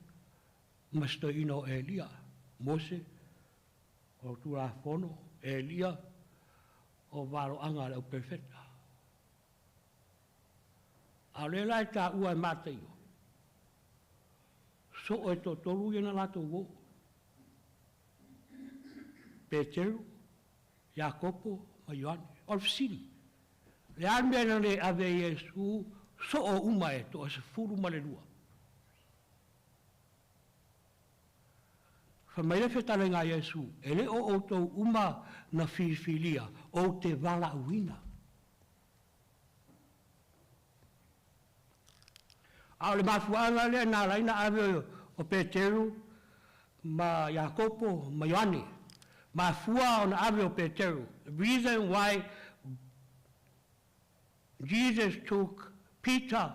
ma se toeaina o Elia. Mose, o Tulafono, Elia, o valoaga a le auperefeta. A o lea la e taua e Mataio, soo e toatolu ia na latou uō. Peteru, Iakopo ma Ioane. O le fesili, le a le mea na le ave ai Iesu soo uma e 12? Fai mai le fetalaiga a Iesu, E le o outou uma na filifilia, ou te valaauina. A o le mafuaaga lea na ala ai na ave o Peteru ma Iakopo ma Ioane. Mafua ona ave o Peteru. The reason why Jesus took Peter,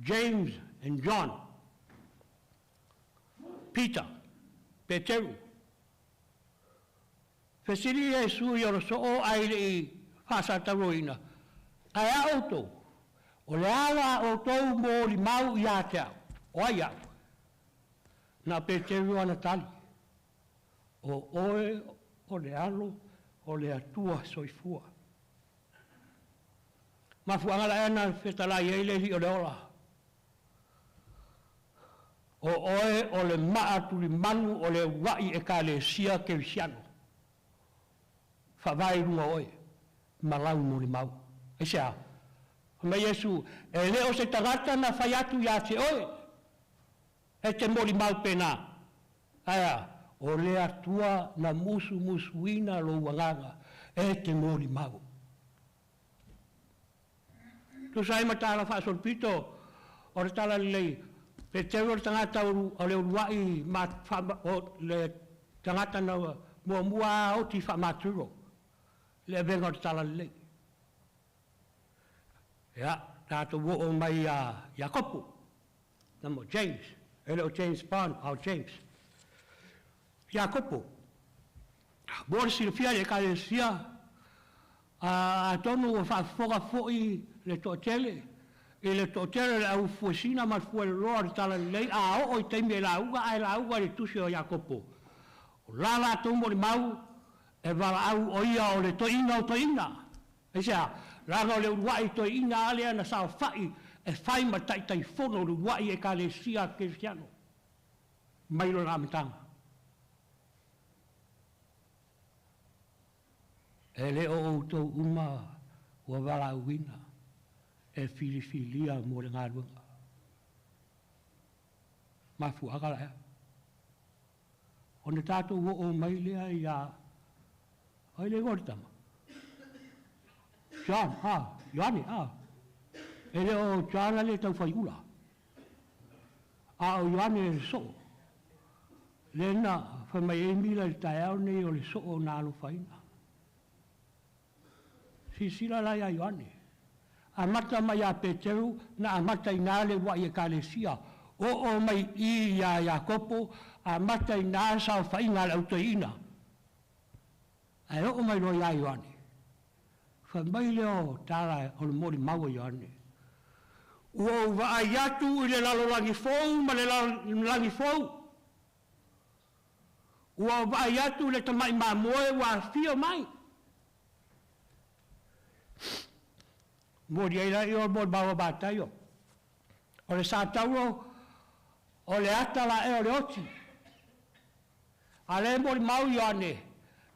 James and John. Peter, Peteru. Fesili Iesu i ona soo ae le i faasatauoina, Ae a outou? O le a la outou molimau ia te au? O ai au? Na Peteru ana tali, O oe o le Alo o le Atua soifua. Mafuaaga la ea na fetalai ai le Alii o le ola. O oe o le maa tulimanu o le uluai Ekalesia Kerisiano. Faavae i luga o oe ma lau molimau. Aisea? Fai mai Iesu, e le o se tagata na fai atu ia te oe, e te molimau pēnā. Ae a? O le Atua na musumusuina lou agaga e te molimau. Tusa ai ma tala faasolopito o le Talalelei, Peteru o le tagata o le uluai ma o le tagata na muamua oti faamaturo le avega o le Talalelei. Ia, tatou oo mai ia Iakopo, namo James, e le o James Bond, a o James. Iakopo, mo le silafia e le Ekalesia, atonu ua faafofoga foi le toatele i le toatele o le au fuesina ma le fueloloa o le Talalelei, a oo i taimi e lauga, ae lauga i le tusi o Iakopo. O la latou molimau e valaau o ia o le toeaina o toeaina. Aisea? Leaga o le uluai toeaina a lea na saofai e fai ma taitaifono o le uluai Ekalesia Kerisiano mai lona amataga. E le o outou uma ua valaauina e filifilia mo le galuega. Mafuaaga la ea. Ona tatou oo mai lea ia ai le igoa o le tama. John, Ioane, E le o John le taufai ula. A o Ioane le soo. Le na fai mai ai Mila i le taeao nei o le soo na alofaina. Silasila la ia Ioane. Amata mai ia Peteru na amata i ina le uluai Ekalesia. Oo mai i ia Iakopo, amata i ina saofaiga a le au toeaina. Ae oo mai loa ia Ioane. Fai mai lea o tala o le molimau a Ioane. Ua ou vaai atu i le lalolagi fou ma le lagi fou. Ua ou vaai atu i le tamai mamoe ua afio mai. Momoli ai lea o le molimau a Mataio. O le satauro o le ata la ea o le oti. A le molimau Ioane,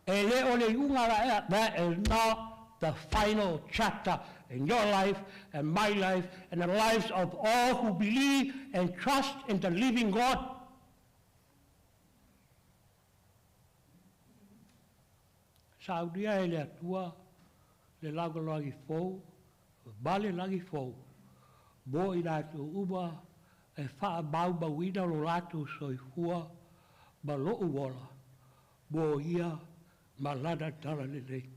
e le o le iuga la ea. That is not the final chapter in your life and my life and the lives of all who believe and trust in the living God. Saunia e le Atua le lalolagi fou ma le lagi fou mo i latou uma e faamaumauina lo latou soifua ma lou ola mo ia ma lana talalelei.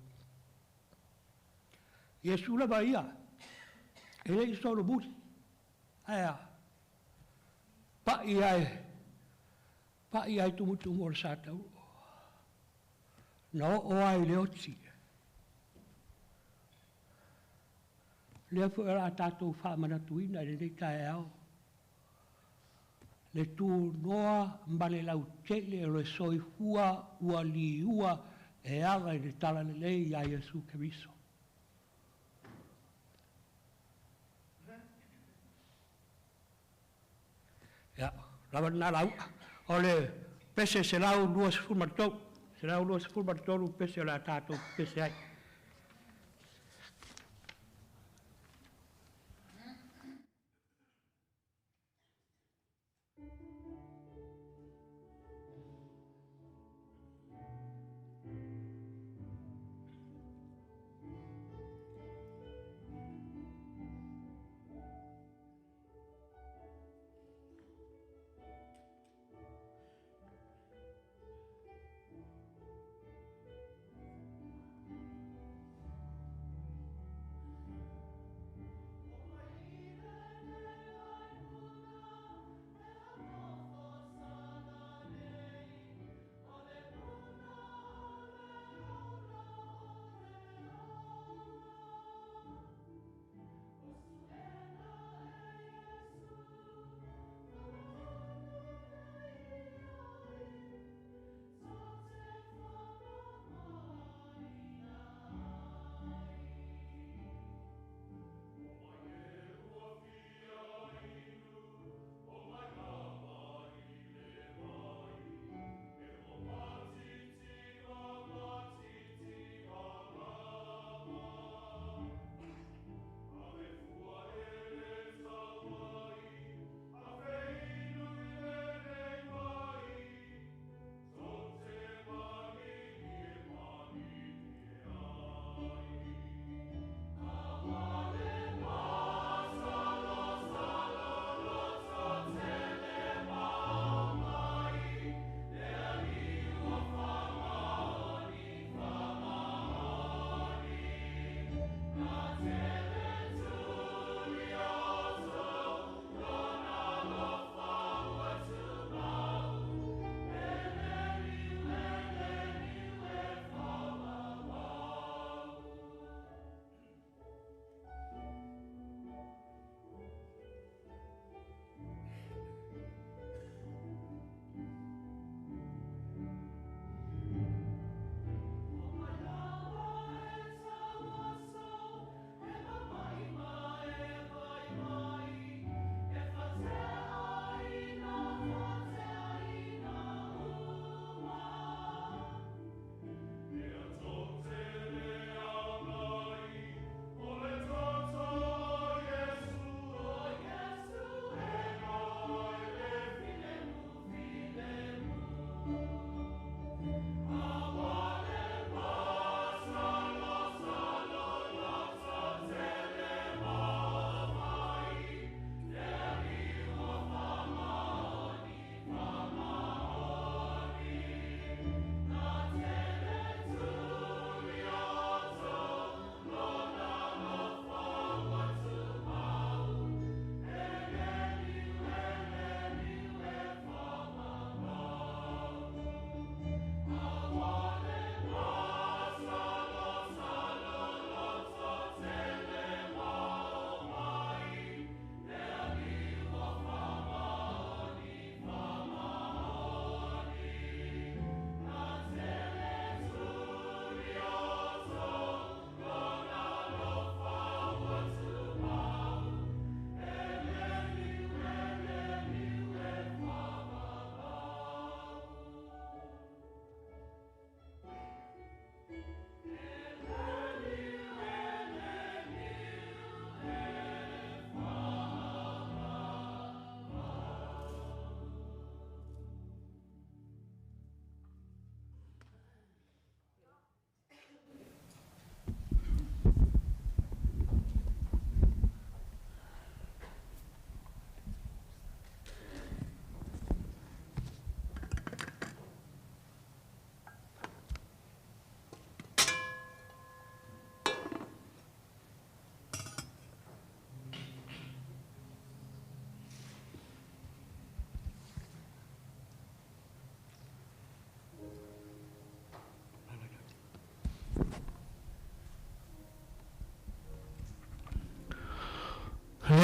Iesu lava ia, e le i solomuli, ae a, pa'i ai tumutumu o le satauro. Na oo ai i le oti. Lea foi o le a tatou faamanatuina i lenei taeao le tunoa ma le lautele o le soifua ua liua e ala i le talalelei ia Iesu Keriso. Ia, lava lena lauga. O le pese 123, 123 pese o le a tatou pese ai.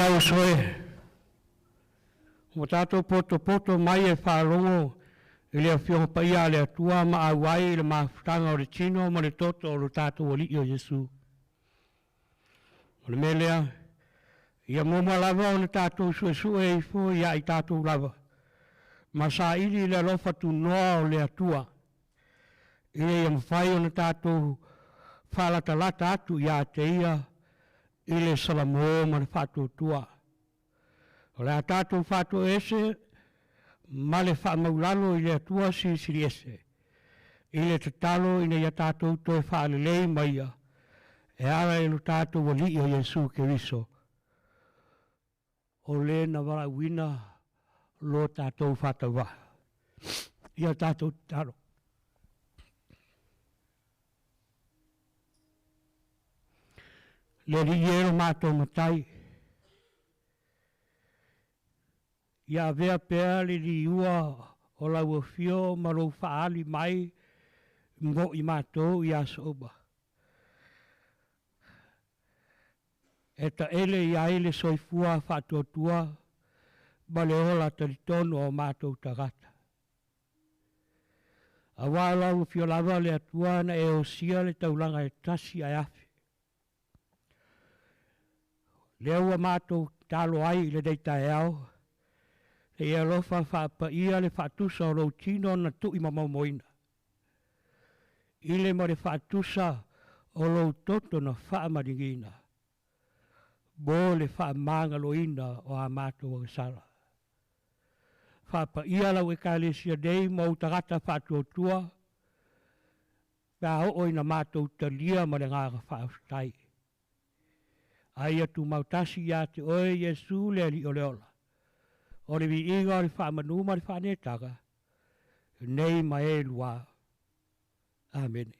E le uso e, ua tatou potopoto mai e faalogo i le Afioga Paia a le Atua ma auai i le mafutaga o le tino ma le toto o lo tatou Alii o Iesu. O le mea lea, ia muamua lava ona tatou suesue ifo ia i tatou lava, ma saili le alofa tunoa o le Atua, ina ia mafai ona tatou faalatalata atu ia te Ia i le salamo ma le faatuatua. O le a tatou faatoese ma le faamaualalo i le Atua Silisili Ese, i le tatalo ina ia tatou toe faalelei ma Ia, e ala i lo tatou Alii o Iesu Keriso, o le na valaauina lo tatou faatauvaa. Ia tatou tatalo. Le Alii e lo matou Matai, ia avea pea le liua o lau afio ma lou faaali mai mo i matou i aso uma, e taele i ai le soifua faatuatua ma le ola talitonu o matou tagata. Aua o lau afio lava le Atua na e osia le taulaga e tasi ae afe. Lea ua matou tatalo ai i lenei taeao, se i alofa faapaia le faatusa o lou tino na tui ma maumoina, i le ma le faatusa o lou toto na faamaligiina, mo le faamagaloina o a matou agasala. Faapaia lau Ekalesia nei ma ou tagata faatuatua, pe a oo ina matou talia ma le agaga faafetai. A ia tumau tasi ia te oe Iesu le Alii o le ola, o le viiga o le faamanu ma le faaneetaga, nei ma e lua. Amene.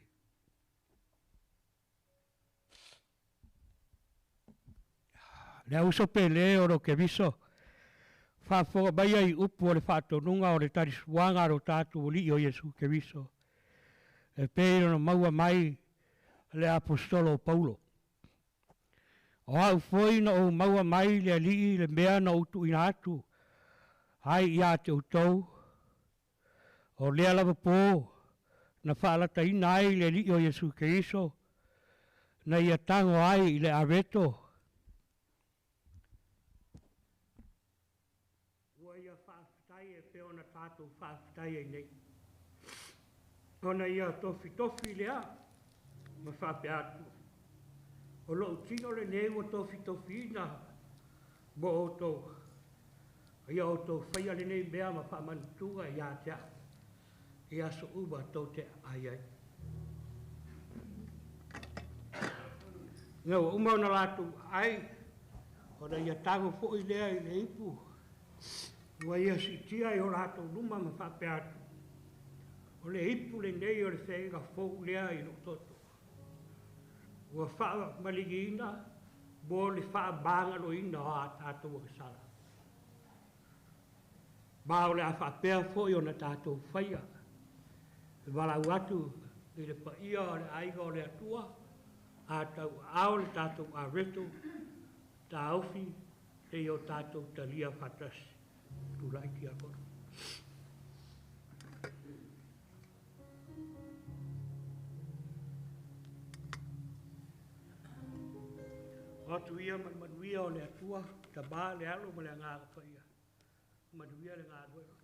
Le auso pele o lo Keriso, faafofoga maia i upu o le faatonuga o le talisuaga a lo tatou Alii o Iesu Keriso, e pei ona maua mai le Aposetolo o Paulo. O au foi na ou maua mai le Alii le mea na ou tuuina atu ai ia te outou, o lea lava po na faalataina ai le Alii o Iesu Keriso, na ia tago ai i le aveto, ua ia faafetai e pei ona tatou faafetai ai nei. Ona ia tofitofi lea ma faapea atu, o lou tino lenei ua tofitofiina mo outou, ia outou faia lenei mea ma faamanatuga ia te au, i aso uma tou te ai ai. Ina ua uma ona latou ai, ona ia tago foi lea i le ipu, ua ia siitia i o latou luma ma faapea atu, o le ipu lenei o le feaiga fou lea i lou toto. Ua faamaligiina mo le faamagaloina o a tatou agasala. Ma o le a faapea foi ona tatou faia, e valaau atu i le paia o le aiga o le Atua, a tauaao le tatou aveto, taofi seia o tatou talia faatasi. Tulai tiakono. O atu ia ma le manuia o le Atua, Tama, le Alo ma le Agaga Paia. Manuia le galuega.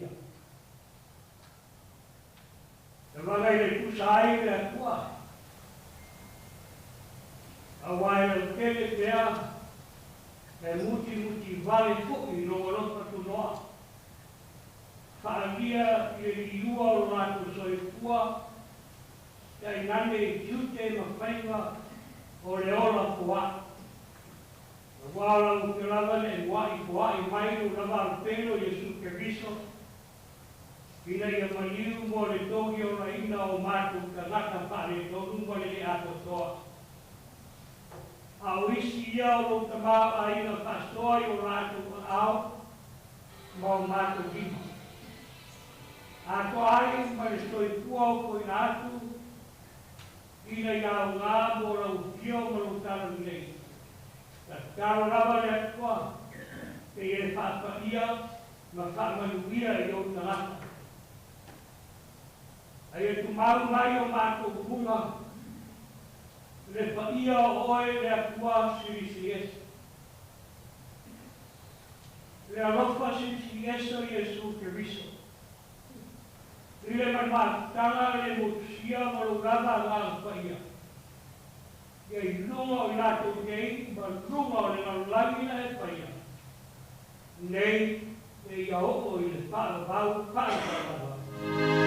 manuia. Lavaga i le tusa ai le Atua. Auā e lautele pea e mutimuti vale fo'i lou alofa tunoa. Faaalia i le liua o lo latou soifua tainane i tiute ma faiva o le ola foa'i. Auā o lau Afio lava na e mua'i foa'i mai lou lava Alopele o Iesu Keriso, ina ia maliu mo le togi olaina o matou tagata faaletonu ma le le atoatoa. A o isi ia o lou tamaoaiga faasoa i o latou aao ma o matou lima, atoa ai ma le soifua ofoina atu ina ia aoga mo lau Afio ma lou talalelei. Tatalo lava le Atua se i e faapaia ma faamanuia i ou tagata. A ia tumau mai o matou luga le paia o oe le Atua Silisili Ese. Le alofa Silisili Ese o Iesu Keriso. I le malumafutaga le motusia ma lou lava Agaga Paia, ia i luga o i latou nei ma luga o le lalolagi na e paia nei seia oo i le faavavau faavavau lava.